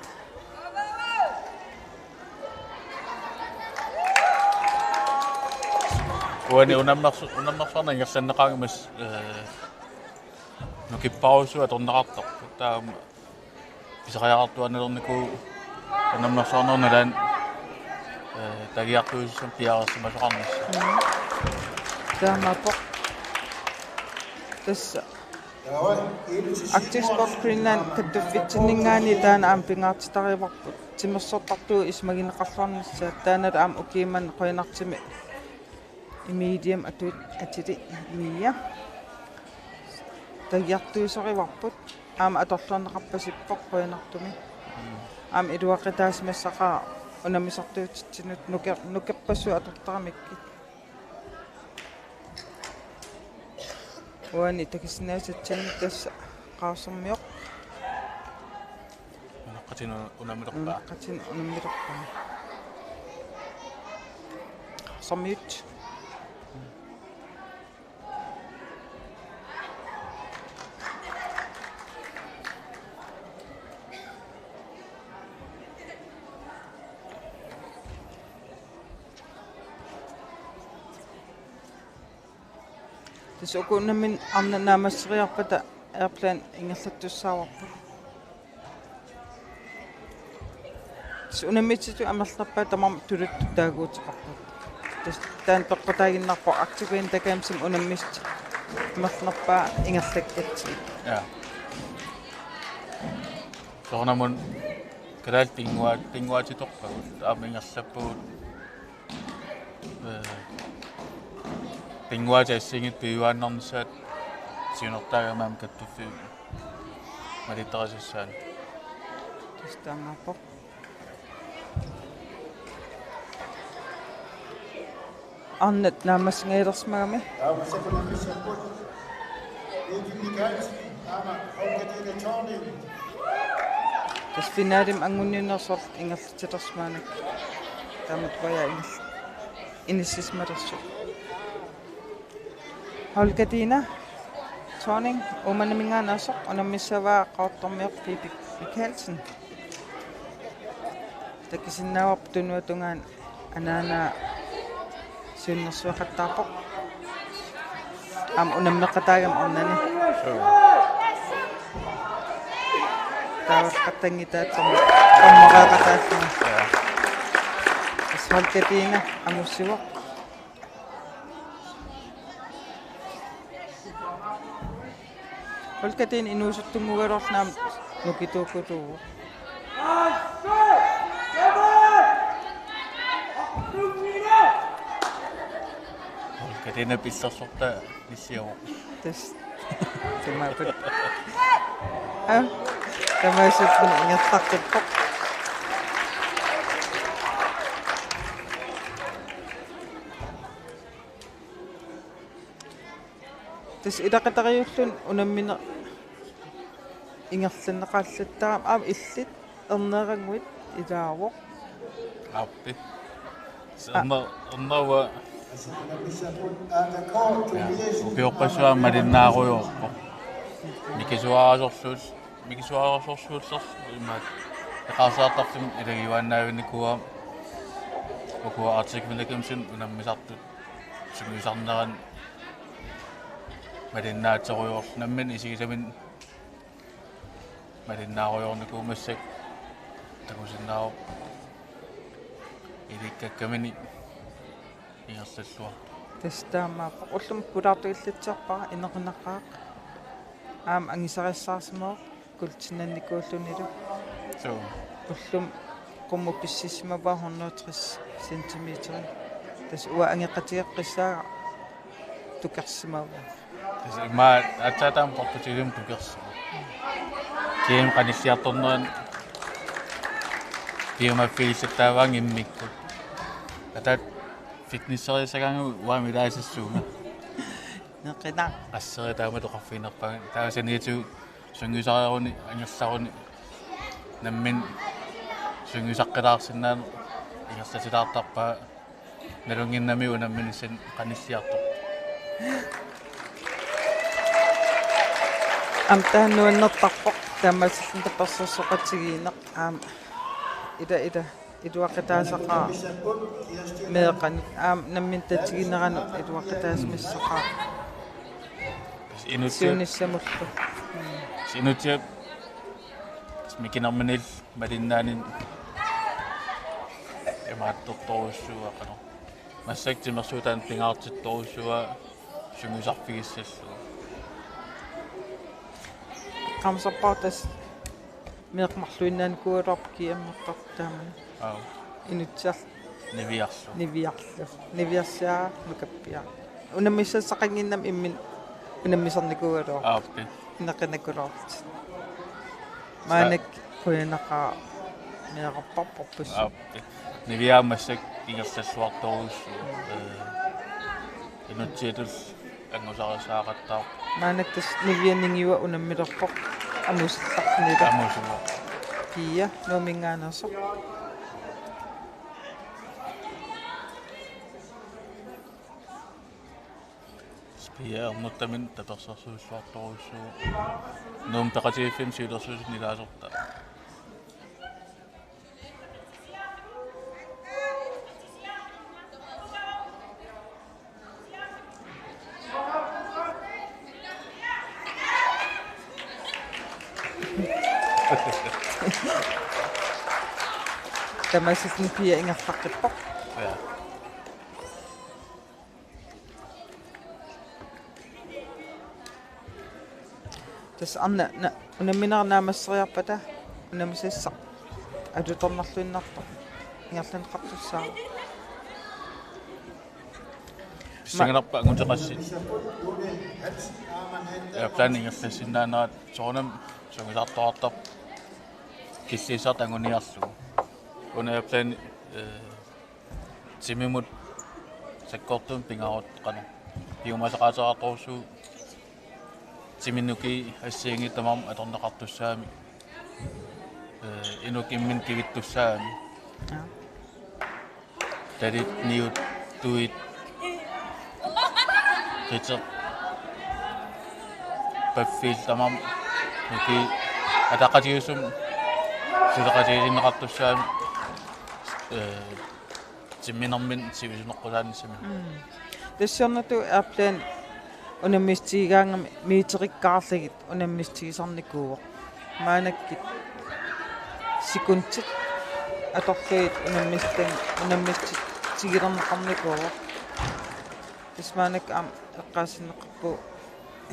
Uani unammersu-, unammersuarneq ingerlanneqaanga mas-, ee, nukipparujussuaq atorneqartarpoq. Taama pisariaqartuaannarnikuuvoq unammersuarnerup nalaani, ee, tagiartuussisut piareersimasoqarnissaat. Mm. Taamaappoq. Tassa Arctic Sports Greenland kattuffitsinninngaanniit taanna aamma pingaartitarivarput. Timersortartut isumagineqarluarnissaat, taannalu aamma ukiumut qujanartumik Emiliamik atuit atili Mia. Tagiartuusorivarput. Aamma atorluarneqarpasippoq qujanartumik. Aamma iluaqutaasimassaqaaq unammisartuutitsinut nuker-, nukerpassuit atortaramikkit. Uani takusinnaasatsinnut tassa Qaarsormioq. Unaqqatinnut unammilerpaa. Unaqqatinnut unammilerpaa. Qaarsormiut. Tassa uku unammineq arnat naammasseriarpata airplane ingerlattussaavarput. Tassa unammissisut amerlanerpaat tamarmik tuluttut taaguuteqarput. Tassa taanna peqqutaaginnarpoq Arctic Winter Gamesimi unammissisut amerlanerpaat ingerlakkatsigit. Ja. Soorunami kalaallit pinnguaat-, pinnguaatitorpagut aamma ingerlappagut. Ee, pinnguaatit assigiinngitsut piujuaannarnissaat siunertaagami aamma kattuffiup malittarisassaanik. Tassa taamaappoq. Arnat naammassinngajalersimagami. Tassa finalimi angunniunnersut ingerlatsilersimaannakkit. Taamatut uagut ingerl-, inissisimalersugut. Holger Dina Thorning, Uummannaminngaanneersoq, unammissavaa Qaqortormioq Pipik Mikaelsen. Takusinnaavarput tunuata tungaanut anaanaa siunnersueqattaarpoq. Aamma unammeqataagami arnani. Suu. Taavalu qatanngutaat tom-, tommeqaaqataalluni. Ja. Tassa Holger Dina angussivoq. Holger Dina inuusuttunnguugaluarluni aamma nukituukuluuvoq. Holger Dina pillersortaa nissiavoq. Tassa. Taamaappoq. Aa, tamaasa ingerlaqqippoq. Tassa ilaqutariiulluni unammineq ingerlanneqallattaarami aamma illit erneerannguit. ilaavoq. Aappi. Erna-, ernaua. Ja, ukioqqassua malinnaarujoorpoq. Mikisuaraasorsuut, mikisuaraasorsuullersoq imaat eqaarsaartarfimmi ilagiuaannaavinnikuuara. Ukua Arctic Winter Gamesimi unammisartut sungiusarneranni malinnaatsorujoorluni nammineq isigisaminnik malinnaarujoornikuuvoq, massakkut takusinnaavoq ilikkakkaminnik ingerlalluartoq. Tassa taamaappoq. Ullumi pulaartugillatsiarpara inequnaqaaq. Aamma angisarissaarsimavoq kuultinnannikuullunilu. Suu. Ullumi qummut pissimavaa hundrede og tres centimeter. Tassa uanga angeqatigeqqissaaga tukersimavaa. Tassa immaqa aatsaat taama portutilum tukersimavoq. Kiimi qanilliartornerani piumaffigissattaavaanga immikkut. Ataat fitnesseriassagaangat uanga ilaasassuunga. Neqinaq. Qasseri taama toqarfiginerpaanga. Taava saniatigut sungiusaruni, angerlaruni nammineq sungiusaqqilaarsinnaaneq ingerlatilaartarpaa. Nalunnginnami unamminissaanut qanilliartoq. Aamma taanna nuannertarpoq, taamaasilluni tapersersoqatigiinneq aamma ila ila iluaqutaasaqaaq meeqqanik aamma nammineq tatigineranut iluaqutaasimassaqaaq. Inutsiap-, siunissamullu. Inutsiap mikinerminillu malinnaaninni imaattortorujussuuara qanoq. Massakkut timersuutaanut pingaartittorujussuuara sungiusarfigissallugu. Qamsorpaartas meeqqat marluinnaanikuugaluarput kiammertarput taamani. Aap. Inutsiarlu. Niviarlu. Niviarlu. Niviarsiara makappiaq. Unammissassaqannginnami imminut unammisarnikuugaluarput. Aappi. Neqinakuluartut. Maannakkut qujanaqaaq meerarpassuit. Aappi. Niviaammassak ingerlalluartorujussuuvoq. Ee, inutsiatut angusarisaqattaaq. Maannakkut tassa Niviaq ningiua unammilerpoq amusillarnilu. Amusuvoq. Pia Nuumminngaanneersoq. Pia ernuttaminnik tapersersuisoqartorujussuuvoq. Nuummi Peqatigiiffimmut siulersuisuni ilaasortaa. Taamaasilluni Pia ingerlaqqippoq. Ja. Tassa arnaq na-, unamminerit naammasseriarpata unammisassaq alutornarluinnartoq ingerlanneqartussaavoq. Pissanganarpoq anguteqassit. Airplanit ingerlassinnaanerat soorunami sungiusartoqartarpoq killiffissartut anguniarlugu. Una airplane, ee, timimut sakkortuumik pingaarut qanoq. Piumasaqaateqartorujussuuvoq timinukii assigiinngitsut tamarmik atorneqartussaammat. Ee, inuk imminut kivittussaammat. Ja. Talit, niut, tuit, qiteq, paffiit tamarmik, nukii ataqatigiissumik suleqatigisinneqartussaammat, ee, timminermini sivisuneqqusaanissaminnut. Mm. Tassa siornatigut airplane unammissutigigaangami meterikkaarlugit unammissutigisarnikuuvoq. Maannakkut sekundit atorlugit unammissutan-, unammissutigilerneqarnikuuvoq. Tassa maannakkut aamma eqqaasinneqarpugut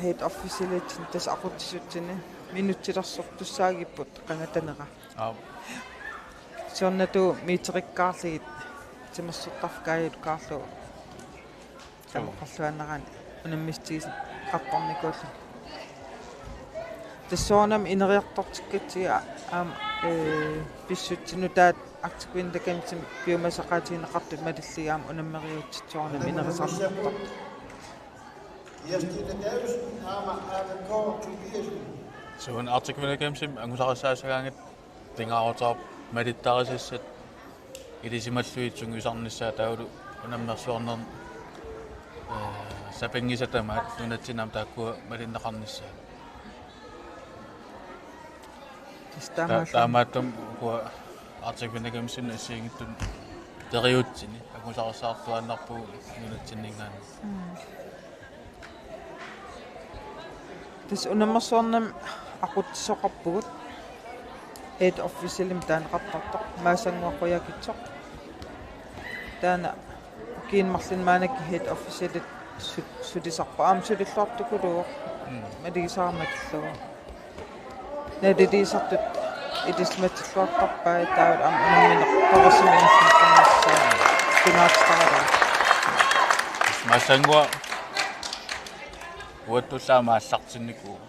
head office-iliitsinni tassa aqutsisutsinni minutsilersortussaagipput qangatanera. Aap. Siornatigut meterikkaarlugit timersortarfik Kaajalukkaarlugu tamakkerluinnarani unammissutigisaqartarnikuulluni. Tassuunami ineriartortikkatsigu aamma, ee, pissutsit nutaat Arctic Winter Gamesimi piumasaqaatigineqartut malillugit aamma unammeriuutsitut soorunami inerisarneqartartut. Suun Arctic Winter Gamesimi angusarissaassagaangatta pingaaruteqarpoq malittarisassat ilisimallugit sungiusarnissaat taavalu unammersuarnermi, eh, sapinngisat tamaat nunatsinni aamma taakkua malinneqarnissaat. Tassa taamaalluni. Ta-, taamaattumik ukua Arctic Winter Gamesimi assigiinngitsuni teriutsini angusaqarsaartuaannarpugut nunatsinninngaanniit. Mm. Tassa unammersuarnermi aqutsisoqarpugut. Head officialimik taaneqartartoq Maasannguaq Qujaukitsoq. Taanna ukiuni marlunni maannakkut head officialit su-, sulisarpoq. Aamma sulilluartukuluuvoq. Mm. Malugisara makillugu. Naliliisartut ilisimatilluartarpai taavalu aamma unammineq torersumik ingerlanneqarnissaa pingaartitaralugu. Maasannguaq uattullu aamma aallartinnikuuvoq.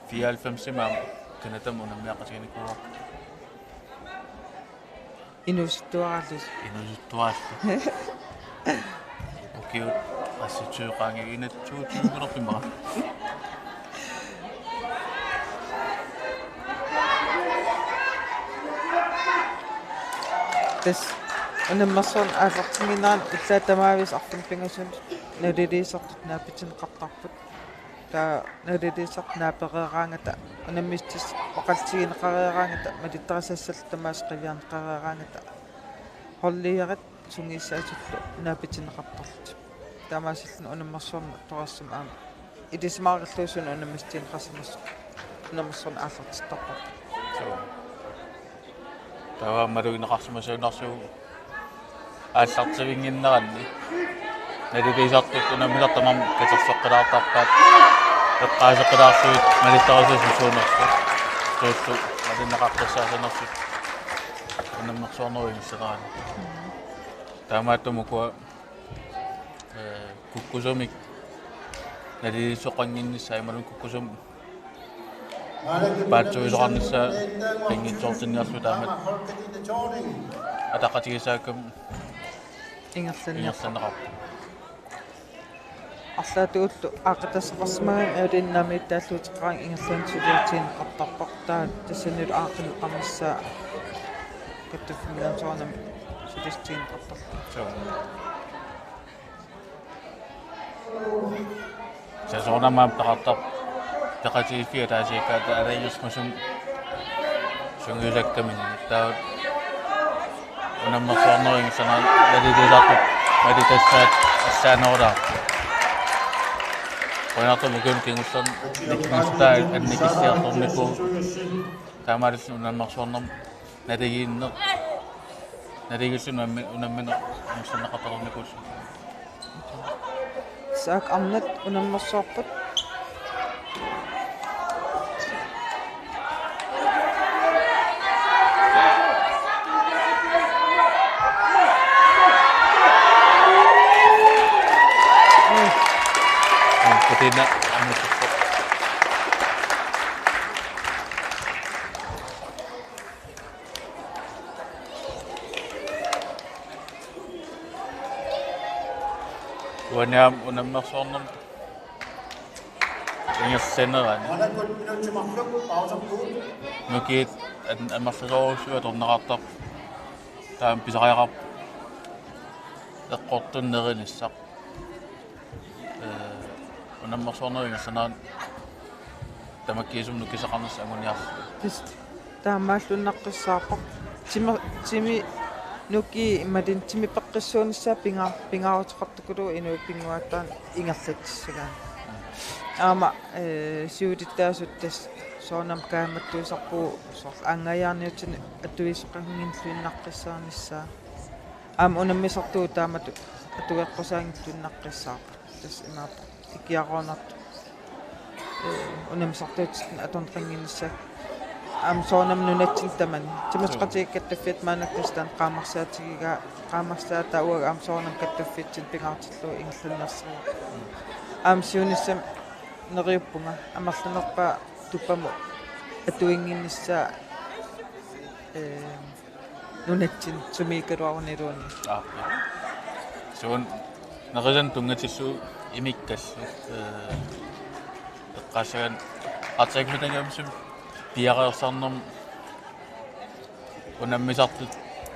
Fireoghalvfemsimi aamma Canadami unammeqatiginikuuvoq. Inuusuttuaraallusi. Inuusuttuaraallusi. Ukiut assutsui qaangiinatsuutuugulerpimara. Tassa unammersuarneq aallartinnginnerani ullaaq tamaavisa arfineq-pingasunut naliliisartut naapitinneqartarput. Taava naliliisartut naapereeraangata, unammissutissat oqaatigineqareeraangata, malittarisassallu tamaasa qiviarneqareeraangata, holdleaderit sungiussaasullu naapitinneqartarlutik. Taamaasilluni unammersuarneq torersumik aamma ilisimaarillugu suna unammissutigineqarsimasoq unammersuarneq aallartittarparput. Suu. Taava malugineqarsimasuunnarsuuvoq aallartivinnginneranni. Naliliisartut unammisartut tamarmik katerseqqilaartarpaat. Eqqaaseqqilaarlugit malittarisassat suunersut. Suullu malinneqartassaasanersut. Unammersuarnerup ingerlanerani. Taamaattumik ukua, eh, kukkusumik naliliisoqannginnissaat imaluunniit kukkusumik paatsuisoqarnissaa pinngitsoortinniarlugu taamatut ataqatigiissaakkami ingerlanniarpoq. Ingerlanneqarpoq. Arlaatigut aaqqitassaqarsimagami aalajangiinnaamiittaalluuteqaraangat ingerlaannaq suliatigineqartarpoq, taava tassanilu aaqqineqarnissaa kattuffimmilluunniit soorunami sulissutigineqartarlugu. Suu. Tassa soorunami aamma peqartarpoq peqatigiiffiit ataasiakkaat aalajangersimasumik sungiusakkaminnik. Taava unammersuarnerup ingerlanerani naliliisartut malitassaat allaanerulaarput. Qujanartumik ukiuni kingullerni nikingissutaat annikilliartornikuuvoq. Taamaalilluni unammersuarnermi naligiinneq. Naligiilluni unammi-, unammineq ingerlanneqartarnikuulluni. Saak Arnat unammersuarput. Katina amutsippoq. Uani aamma unammersuarnermi ingerlanerani. Nukiit an-, amerlasoorujussuit atorneqartarput. Taama pisariaqarpoq eqqortunik nerinissaq. Ee, unammersuarnerup ingerlanerani tamakkiisumik nukiseqarnissaq anguniarlugu. Tassa taamaalluinnaqqissaarpoq. Timi, timi nukii imaluunniit timi peqqissuunissaa pinga-, pingaaruteqartukuluuvoq inuit pinnguaataanik ingerlatsissagaanni. Aamma, ee, siulittaasut tassa soorunami kaammattuisarpugut soorlu aanngajaarniutinik atuisoqannginniluinnaqqissaarnissaa. Aamma unammisartugut taamatut atueqqusaanngilluinnaqqissaarput. Tassa imaappoq ikiaroornartut, ee, unammisartuutit atorneqannginnissaat. Aamma soorunami nunatsinni tamani. Timersoqatigiit kattuffiata maannakkut tassa taanna qaammarsaatigigaa, qaammarsaataa uagut aamma soorunami kattuffiatsinnik pingaartillugu ingerlannersarput. Aamma siunissami neriuppunga amerlanerpaaq tuppamut atuinnginnissaa, ee, nunatsinni sumiikkaluaruniluunniit. Aap. Suut nerisanik tunngatillugu imikkallu, ee, eqqaassagaanni Arctic Winter Gamesimi piareersarnermi Unammisartut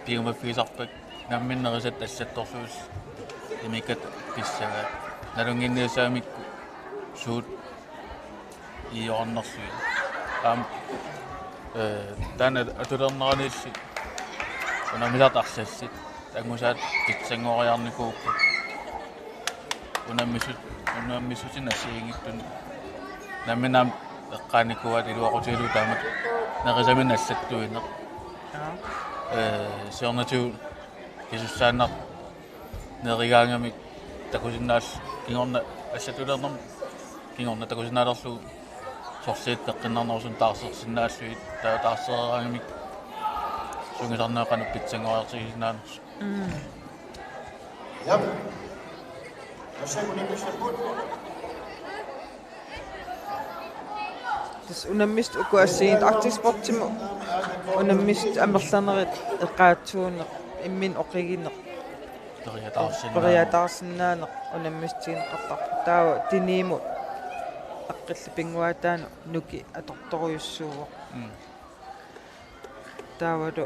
piumaffigisarpakka nammineq nerisat assattorsuusoq imikkat pissagaat. Nalunnginniassagamikku suut iornersuit. Aamma, eh, taanna atulerneraniilli unammisartut arsassit angusaat pitsanngoriarnikuupput. Unammisut-, unammissutit assigiinngitsut nammineq aamma eqqaanikuuaat iluaqutigalugu taamatut nerisaminnik assattuineq. Jaa. Eh, siornatigut pisussaannaq nerigaangamik takusinnaal-, kingorna assattulernermut kingorna takusinnaalerlugu sorliit peqqinnarnerusunik taarsersinnaallugit, taava taarsereeraangamik sungiusarneq qanoq pitsanngoriartigisinnaanersoq. Mm. Ja. Tassa unammisut uku assigiinngitsut Arctic Sportsimut unammisut amerlanerit eqaatsuuneq, imminut oqigineq, periataarsinnaaneq, periataarsinnaaneq unammissutigineqartarpoq. Taava Tiniimut aqqillu pinnguaataanut nuki atortorujussuuvoq. Mm. Taavalu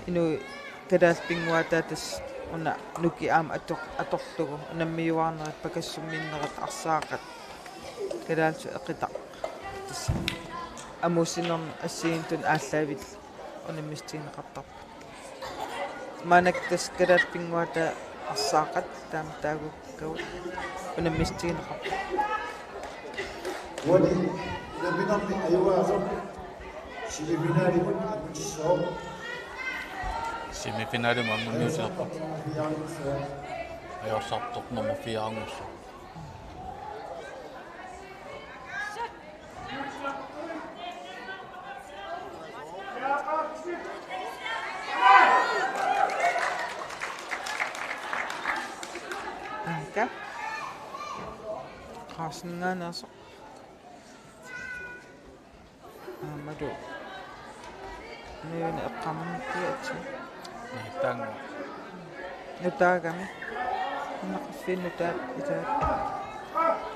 inuit kalaallit pinnguaataat tassa una nuki aamma ator-, atorlugu unammiuaarnerit, pakassumminnerit, arsaaqatit, kalaallisut eqitaq. Tassa amuussinermi assigiinngitsunik aallaavillu unammissutigineqartarput. Maannakkut tassa kalaallit pinnguaataat arsaaqatit taama taagukkavut unammissutigineqarput. Uani unamminermi ajugaasoq semifinalimut angutissooq. Semifinalimut anguniussaaq. Ajorsartoq nummer fire-nngussaaq. Anka. Qaasinngaanneersoq. Aammalu. Nujuni eqqaamanngikkatsi. Nutaagami. Nutaagami. Naqaffi nutaat ilaat.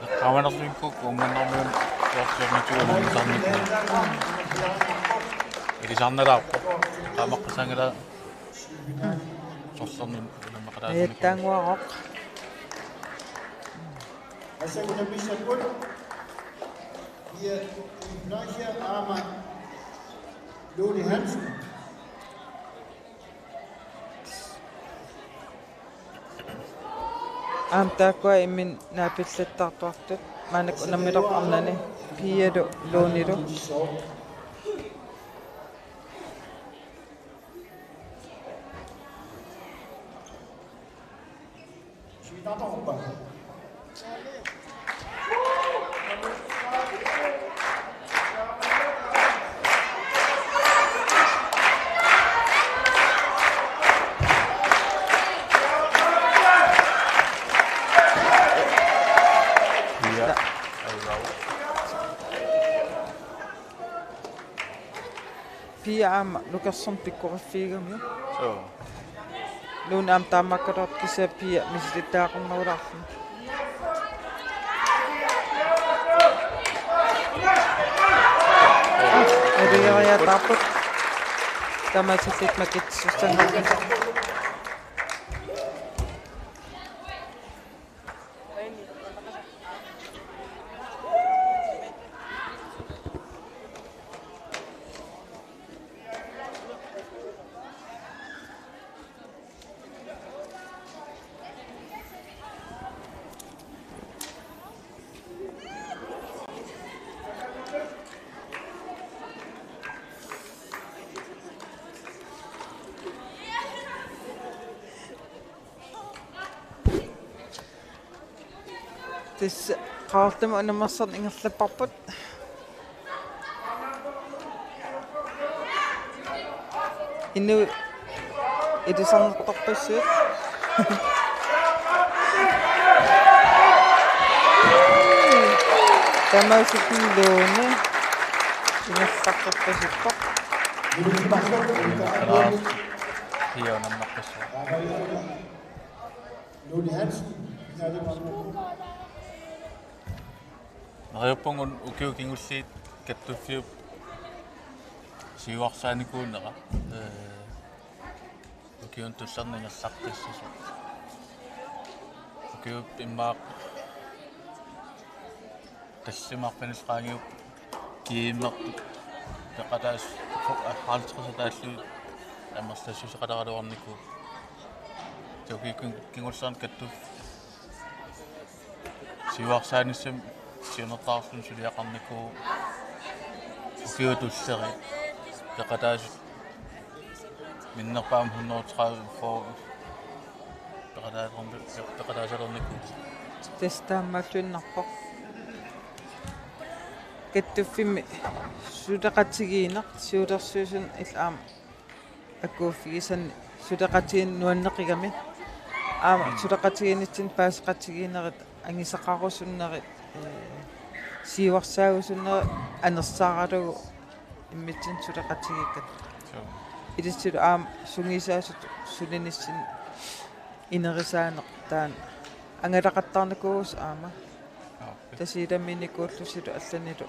Eqqaamanerluinnarlugu uummannermiun soorsiornatigut unammisarnikuu. Ilisarnalaarpoq. Eqqaamaqqissaanngilaq. Sorlerni unammaqalaarnikuuvoq. Ajattaannguaroq. Tassa unammissapput Pia Ignatia aamma Lone Hansen. Aamma taakkua imminut naapillattartuartut maannakkut unammilerput arnani Pialu Lonelu. Pia aamma nukersorneq pikkoriffigigamiuk. Suu. Lone aamma taamaakkaluartoq kisianni Pia misilittagaqarnerulaarluni. Aa, naligiiaataarput. Taamaasillutik makitsissussanngorunik. Tassa Qaqortumi unammersarneq ingerlapparput. Inuit ilisarnartorpassuit. Taamaasilluni Lone ingerlaqqippassippoq. Pia unammeqqissaaq. Lone Hansen, finale. Neriuppunga ukiut kingulliit kattuffiup Siuarsaanikuunera, ee, ukiuni tulliini ingerlaqqissasoq. Ukiup immaqa tallimat arfinillit qaangiupput G M-ertut peqataasut halvtreds taallugit amerlassuseqaleraluarnikuupput. Ukiut kingullerni kattuffik siuarsaanissami siunertaralugu suliaqarnikuuvoq. Ukiut tulliit peqataasut minnerpaamik hundrede tredive for peqataalerni-, peqataasalernikuupput. Tassa taamaalluinnarpoq. Kattuffimmi suleqatigiinneq siulersuisuni illit aamma akuuffigisanni suleqatigiinneq nuanneqigami. Aamma suleqatigiinnitsinni paaseqatigiinnerit angisaqarusunnerit, ee, siuarsaarusunnerit anersaaralugu immitsinnut suleqatigiikkatta. Suu. Ilissilu aamma sungiusaasutut sulinissinni inerisaaneq taanna angalaqattaarnikuusoq aamma. Aap. Tasiilamiinikuullusilu allanilu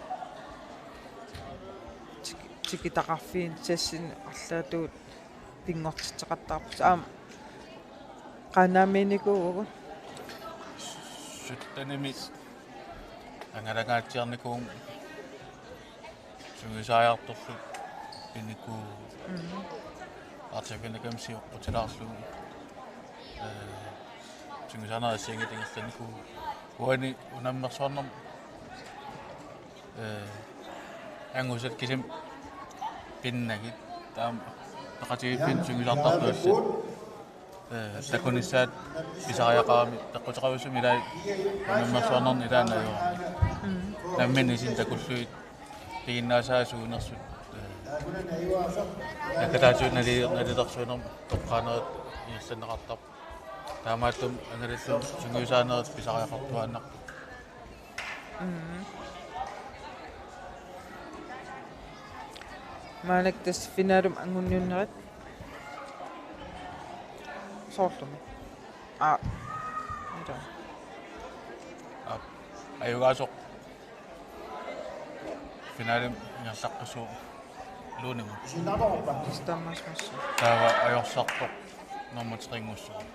tik-, tikitaqarfiini sassin arlaatigut pinngortitseqattaarpusi aamma Qaanaamiinikuuvugut. Syttenimi angalangaatsiarnikuuvunga sungiusaajartorlu pinikuuvugut. Mhm. Artiukinikam sioqqutilaarlugu. Ee, sungiusaanerit assigiinngitsut ingerlanikuuvugut. Uani unammersuarnermi, ee, angusat kisimik pinnagit. Taama peqatigiiffinnut sungiusartartut allat. Ee, takunissaat pisariaqarami peqquteqarusumik ilai unammersuarnerni ilaanni ajorami. Mm. Nammineq isinni takullugit piginnaasaat suunersut. Ee, naggataatigut nali-, nalilersuinermut toqqaanerit ingerlanneqartarput. Taamaattumik angalalluni sungiusaanerit pisariaqartuaannarput. Mm. Maannakkut tassa finalemi anguniunnerit. Soorlumi. Aa. Ila. Aa. Ajugaasoq. Finalemi ingerlaqqissuuvoq Lunimut. Tassa taamaassaaq. Taava ajorsartoq nummer tre-nngussuuvoq.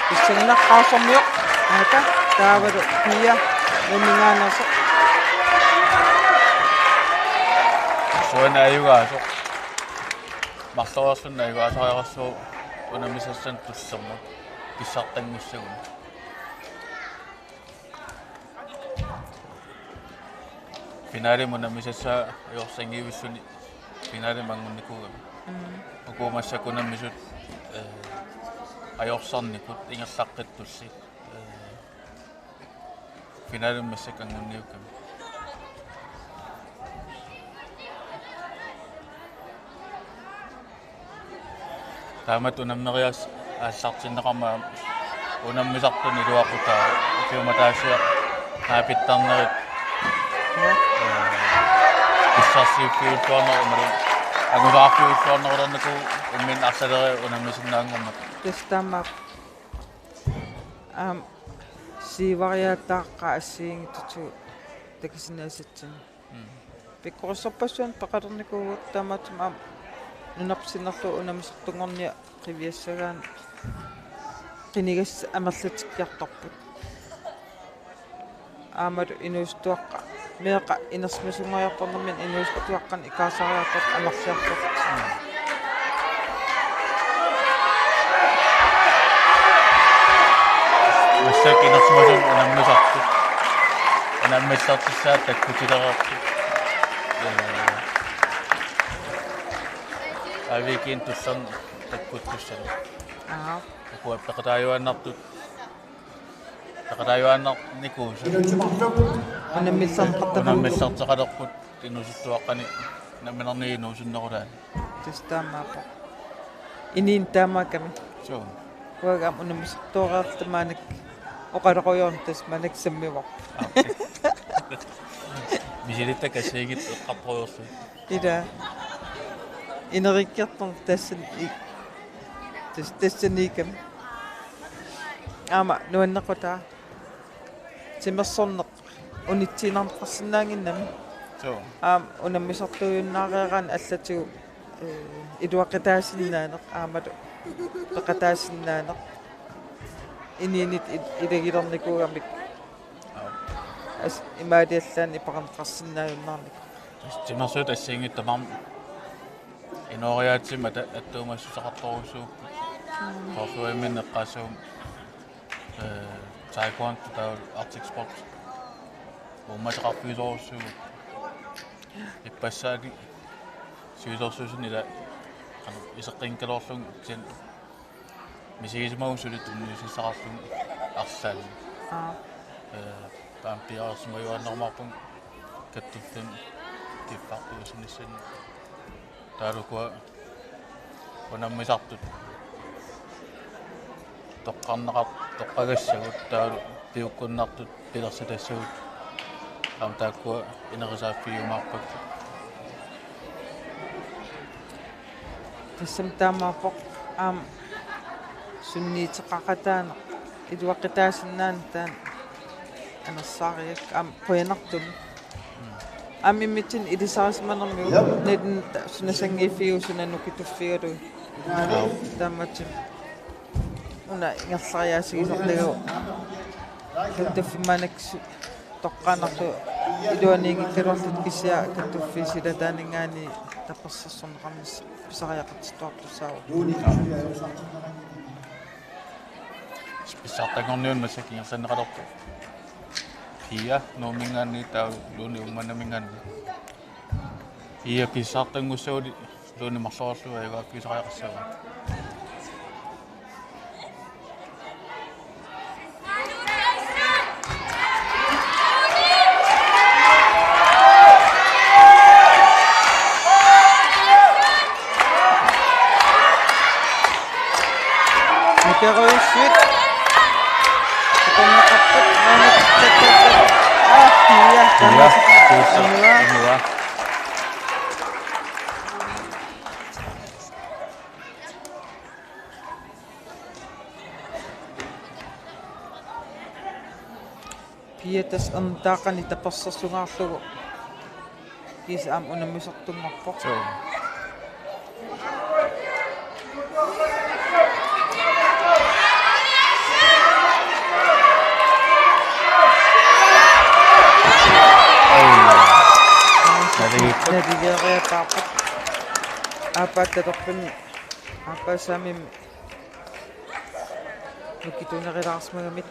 Pissanganaq Qaarsormiut. Aata, taavalu Pia Nuumminngaanneersoq. Suana ajugaasoq. Marloriarluni ajugaasariaqarsuuvoq unammisassanik tullermut pissartanngussagunik. Finalemi unammisassaat ajorsanngivissunik finalemi angunnikuugami. Mm. Uku massakkut unammisut, ee, ajorsarnikut ingerlaqqittulli. Ee, finalemi massakkut angunniukkami. Taamatut unammeriaaseq aallartinneqarmat unammisartunik iluaqutaa ukiumataasiaq naapittarnerit. Ja. Ee, pissarsiiffiulluarnerup imaluunniit angusaarfiulluarnerulernikuuvoq imminut arlaleriarluni unammisinnaanngormat. Tassa taamaappoq. Aamma siuariaataaqqat assigiinngitsutigut takusinnaasatsinnik. Mm. Pikkorissorpassuarnik peqalernikuuvugut taamaattumik aamma nunarput sinnerlugu unammisartunngorniat qiviassagaanni qinigassat amerlatikkiartorput. Aammalu inuusuttuaqqat. Meeqqat inersimasunngoriartornerminni inuusuttuaqqanik ikaarsaariartortut amerliartortut. Massakkut inersimasut unammisartut. Unammillertussaat takkutilereertut. Ee, A V G-nik tullerni takkuttussanik. Aap. Ukua peqataajuaannartut. Peqataajuaannarnikuusut. Unammillerneqartarput. Unammillerteqalerput inuusuttuaqqanik nammineerluni inuusunnerulaanni. Tassa taamaappoq. Inuuneq taamaakkami. Suu. Uanga aamma unammisartooriarluta maannakkut oqalorujoorneq tassa maannakkut sammivarput. Aap. Misilittagaq assigiinngitsut eqqartorujoorlugit. Ila. Ineriartorneq tassani i-, tas-, tassaniikkami. Aamma nuannequtaa timersorneq unitsiinnarneqarsinnaannginnami. Suu. Aamma unammisartuujunnaariaraanni allatigut, eh, iluaqutaasinnaaneq aammalu peqataasinnaaneq inuunitta il-, ilagilernikuugamik. Aap. As-, imaaliallaanni ipaqqarneqarsinnaajunnaarnikuuvoq. Timersuut assigiinngitsut tamarmik inooriaatsimi ata-, attuumassuteqartorujussuupput. Soorlu imminneqqaassuum, eh, taekwondo taavalu Arctic Sport. Uummateqarfigisorujussuuvoq. Ippassaani siusorsuusunit ila qanoq iseqqinngikkaluarlunga kisianni misigisimavunga suli tunniussissaqarlunga arlaanni. Aap. Eh, taanna piareersimajuaannarmaarpunga kattuffimmik kiffartuussinissamut. Taavalu ukua unammisartut toqqarneqar-, toqqagassagut taavalu piukkunnartut pilersitassagut. Aamma taakkua inerisaaffigiumaarpagut. Tassami taamaappoq aamma sunniuteqaqataaneq iluaqutaasinnaaneq taanna anersaariak aamma qujanartumik. Aamma immitsinnut ilisarisimanermigut nalunngilaq suna sanngiiffigalugu suna nukituffigalugu. Aap. Taamaattumik una ingerlariaasigisartagara. Kattuffimmik maannakkut toqqaannartut iluaniinngikkaluarlutik kisianni kattuffiit silataaninngaanniit tapersersorneqarnissaq pisariaqartittuartussaavoq. Pissartanngorniunneq massakkut ingerlanneqalerpoq. Pia Nuumminngaanniit taava Luni Uummannaminngaanniit. Pia pissartanngussaguni Luni marloriarlugu ajugaaffigisariaqassaagut. Nikerujussuit. Atorneqarput, maannakkut. Ah, Pia, Pia, Pia, Pia. Pia tassa ernutaaqqanik tapersersungaarlugu. Kiisa aamma unammisartunngorpoq. Suu. Ai. Naligiipput. Naligiiaarput. Aappaa talerpimmik. Aappaa saamimmi. Nukittuunerilaarsimagamik.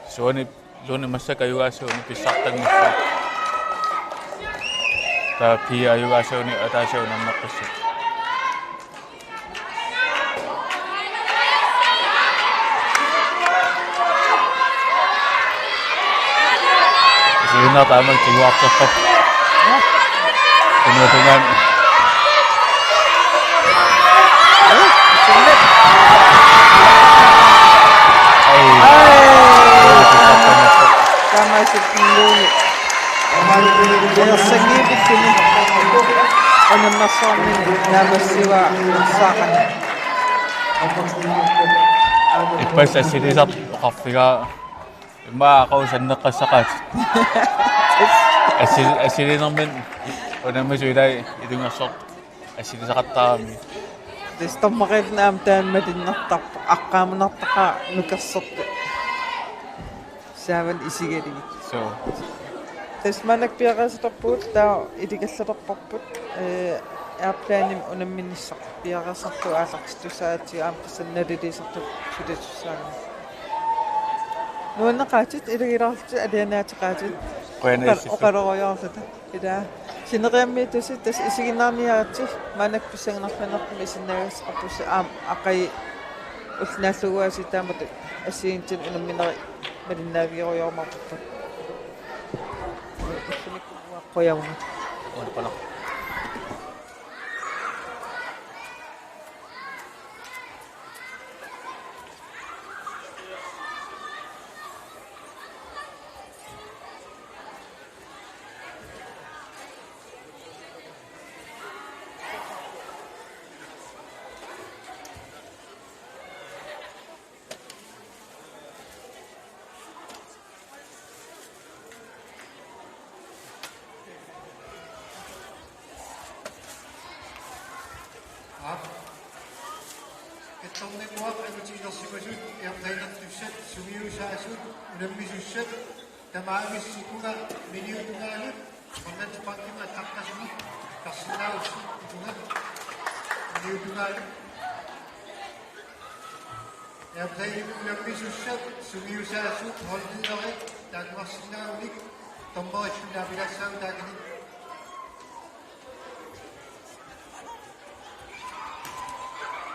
Suani Luni massakkut ajugaasuugami pissartanngussaaq. Taava Pia ajugaasuugami ataaseq unammeqqissaaq. Isiginnaartut taama tiguartorput. Tungatungaan. Ai. Ai. Taamaasilluni. Inersinngiivittuni. Unammersuarnini naammassivaat saaqani. Ippassaq assilisartoq oqarfigaa. Immaqa aqagu sanneqqassaqaatit. Assi-, assiliinermini unammisut ilai ilungersortut assilisaqattaarami. Tassa dommerillu aamma taanna malunnartarpoq, aqqaamunartaqaaq nukersortut. Saavani isigalugit. Suu. Tassa maannakkut piareersarpugut, taava iligallarparput, eh, airplanimi unamminissaq piareersarlugu aallartittussaagatsigu aamma tassani naliliisartut sulisussaagami. Nuanneqaatit, ilagilaarlutit, alianaateqaatit. Qujanaq. Oqal-, oqalorujoorluta. Ila. Sineriammiittusi tassa isiginnaarniaritsi maannakkut pissanganarluinnartumik isinnaagassaqarpusi aamma aqagu ulloq naallugu aasiit taamatut assigiinngitsunik unamminerit malinnaavigerujorumaarparput. Ullumikkut uanga qujavugut. Qujanaq. Tornikuaq angutigilersimasut, eqqaannertussat, sungiusaasut, unammisussat, tamavissi ikunga minuttunngaanniit, Grønlandsbankimi allaqqasumik, karsinnaavussi ikunga minuttunngaanniit. Eqqaanni unammisussat, sungiusaasut, holdlederit, taakkuussinnaagunik, dommerit suna pilassaagut taakani.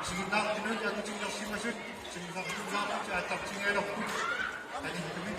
Isiginnaartunut angutigilersimasut, timmisartuusaarput, aallartinngilarput, qanittumi.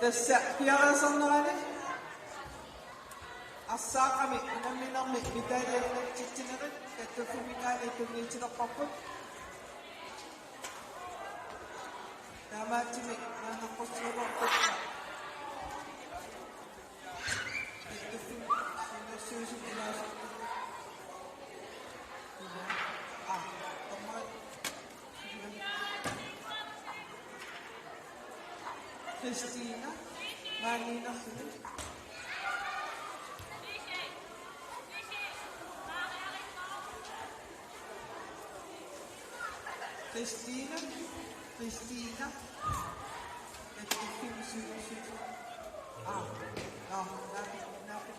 Tassa piareersarnerani arsaaqqami unamminermi medalje inatsitsinerit kattuffimingaanniit tunniutilerparput. Taamaattumik maannaqqussuulerpakka. Kattuffimmik siunnersuisut ilaasortut. Aa, dommerit. Kristina, maaniinnerluni. Kristina, Kristina. Kattuffimmik siunnersuisut. Aa, aa, naapit, naapit.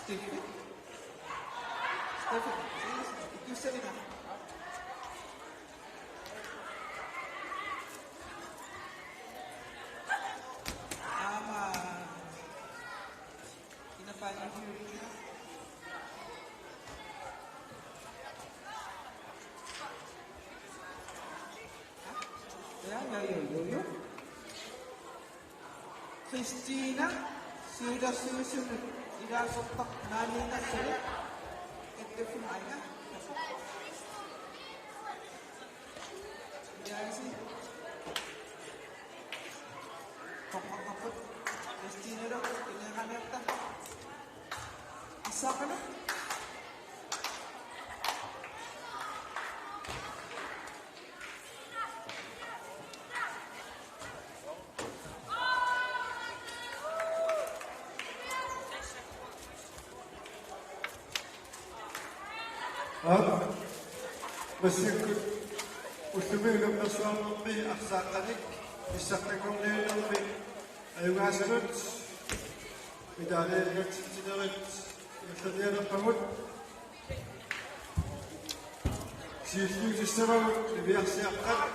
Steffi. Steffi, please, ikkussalima. Aamma. Ina paani. Ja, ja, ja, ja, ja. Kristina, siulersuisuni ilaasortaq naaniinnassani. Ettefun aina. Jaasi. Toqqartarput. Kristinalu, ineeraniarta. Assaaqqalu. Aap. Massakkut ullumi unammersuarnermi arsaaqqanik pissartanngorniunnermi ajugaasunut medaljat ingerlatsinerit ingerlanialerpagut. Siulliutissavagut niviarsiaqqat.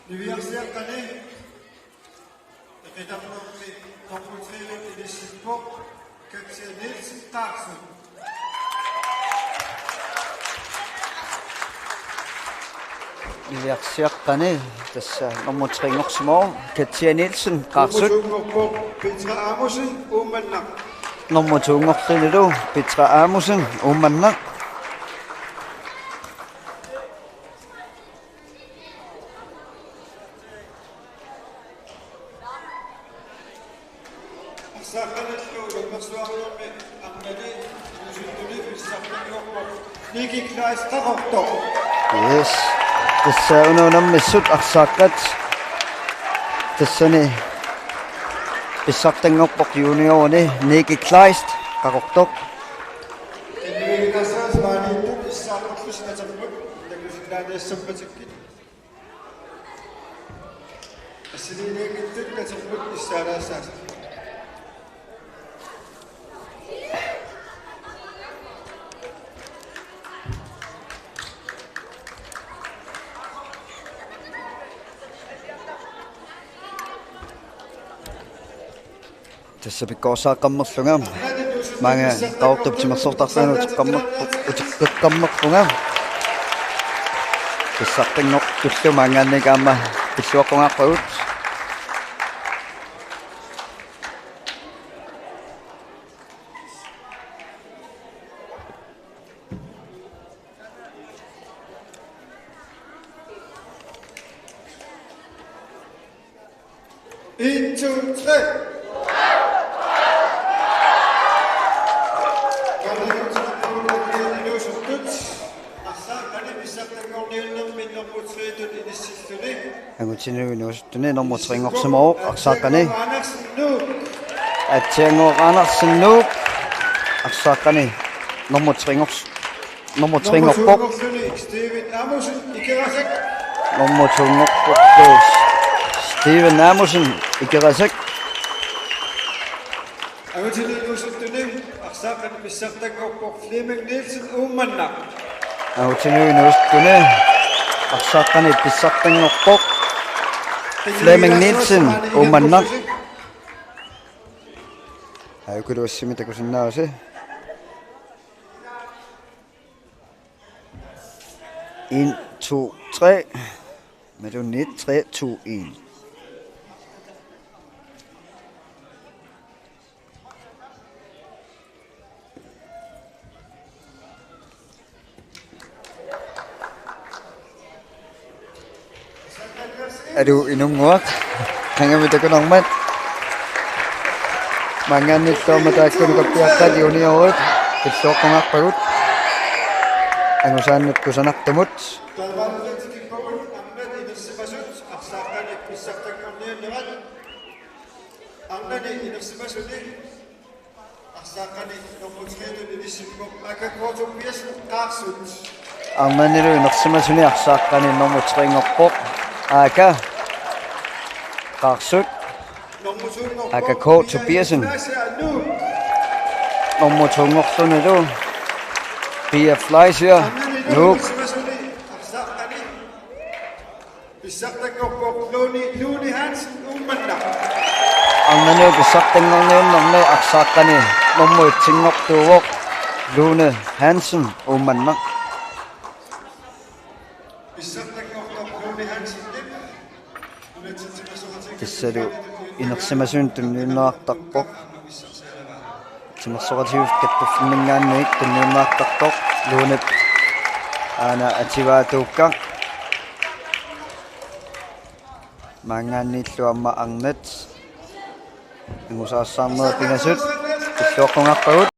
Niviarsiaqqani eqitarnermi nummer tre-mut inissippoq Katja Nielsen, Qaarsut. Niviarsiaqqani tassa nummer tre-nngorsimavoq Katja Nielsen, Qaarsut. Nummer to-nngorpoq Petra Amundsen, Uummannaq. Nummer to-nngorlunilu Petra Amundsen, Uummannaq. Arsaaqqanillu unammersuarnermi arnani inuusuttuni pissartanngorpoq Nikki Kleist, Qaqortoq. Yes. Tassa una unammissut arsaaqqat. Tassani pissartanngorpoq juniorini Nikki Kleist, Qaqortoq. Inuit asaas maaniittut issaaqqullusi naterput takusinnaaniassammatikkit. Assiliiniakkitsut naterput issaalaassaasut. Tassa pikkorissaaqqammerlunga. Maanga Qaqortup timersortarfianut uteqqammer-, uteqqammerpunga. Pissartanngortullu maanngaanniit aamma pilluaqqungaarpagut. En, to, tre. Angutini inuusuttuni nummer tre-nngorsimavoq arsaaqqani. Atsianngooq Andersen, Nuuk. Arsaaqqani nummer tre-nngors-, nummer tre-nngorpoq. Nummer to-nngorluni Steven Amundsen, Ikerasak. Nummer to-nngorpoq Steven Amundsen, Ikerasak. Angutini inuusuttuni arsaaqqani pissartanngorpoq Flemming Nielsen, Uummannaq. Angutini inuusuttuni arsaaqqani pissartanngorpoq Flemming Nielsen, Uummannaq. Aajukulu assimi takusinnaavusi. En, to, tre. Imaluunniit tre, to, en. Aluu, Inunnguaq. Qangamit takunermat. Maanngaanniit aamma taakku nukappiaqqat juniorit pilluaqqungaarpagut. Angusaannut kusanartumut. Arnani inersimasuni arsaaqqani nummer tre-mut inissippoq Aka K. Tobiassen, Qaarsut. Arnanilu inersimasuni arsaaqqani nummer tre-nngorpoq Aka, Qaarsut. Nummer to-nngorpoq Aka K. Tobiassen. Nummer to-nngorlunilu Pia Fleischer, Nuuk. Arnani inersimasuni arsaaqqani pissartanngorpoq Lone, Lone Hansen, Uummannaq. Arnani pissartanngorniunnermi arsaaqqani nummer et-inngortuuvoq Lone Hansen, Uummannaq. Pissartanngortoq Lone Hansen. Tassalu inersimasunut tunniunneqartarpoq. Timersoqatigiit kattuffinninngaanniit tunniunneqartartoq Lunep aana ativaatuukka. Maanngaanniillu aamma arnat angusaassaarnerat pingasut pilluaqqungaarpagut.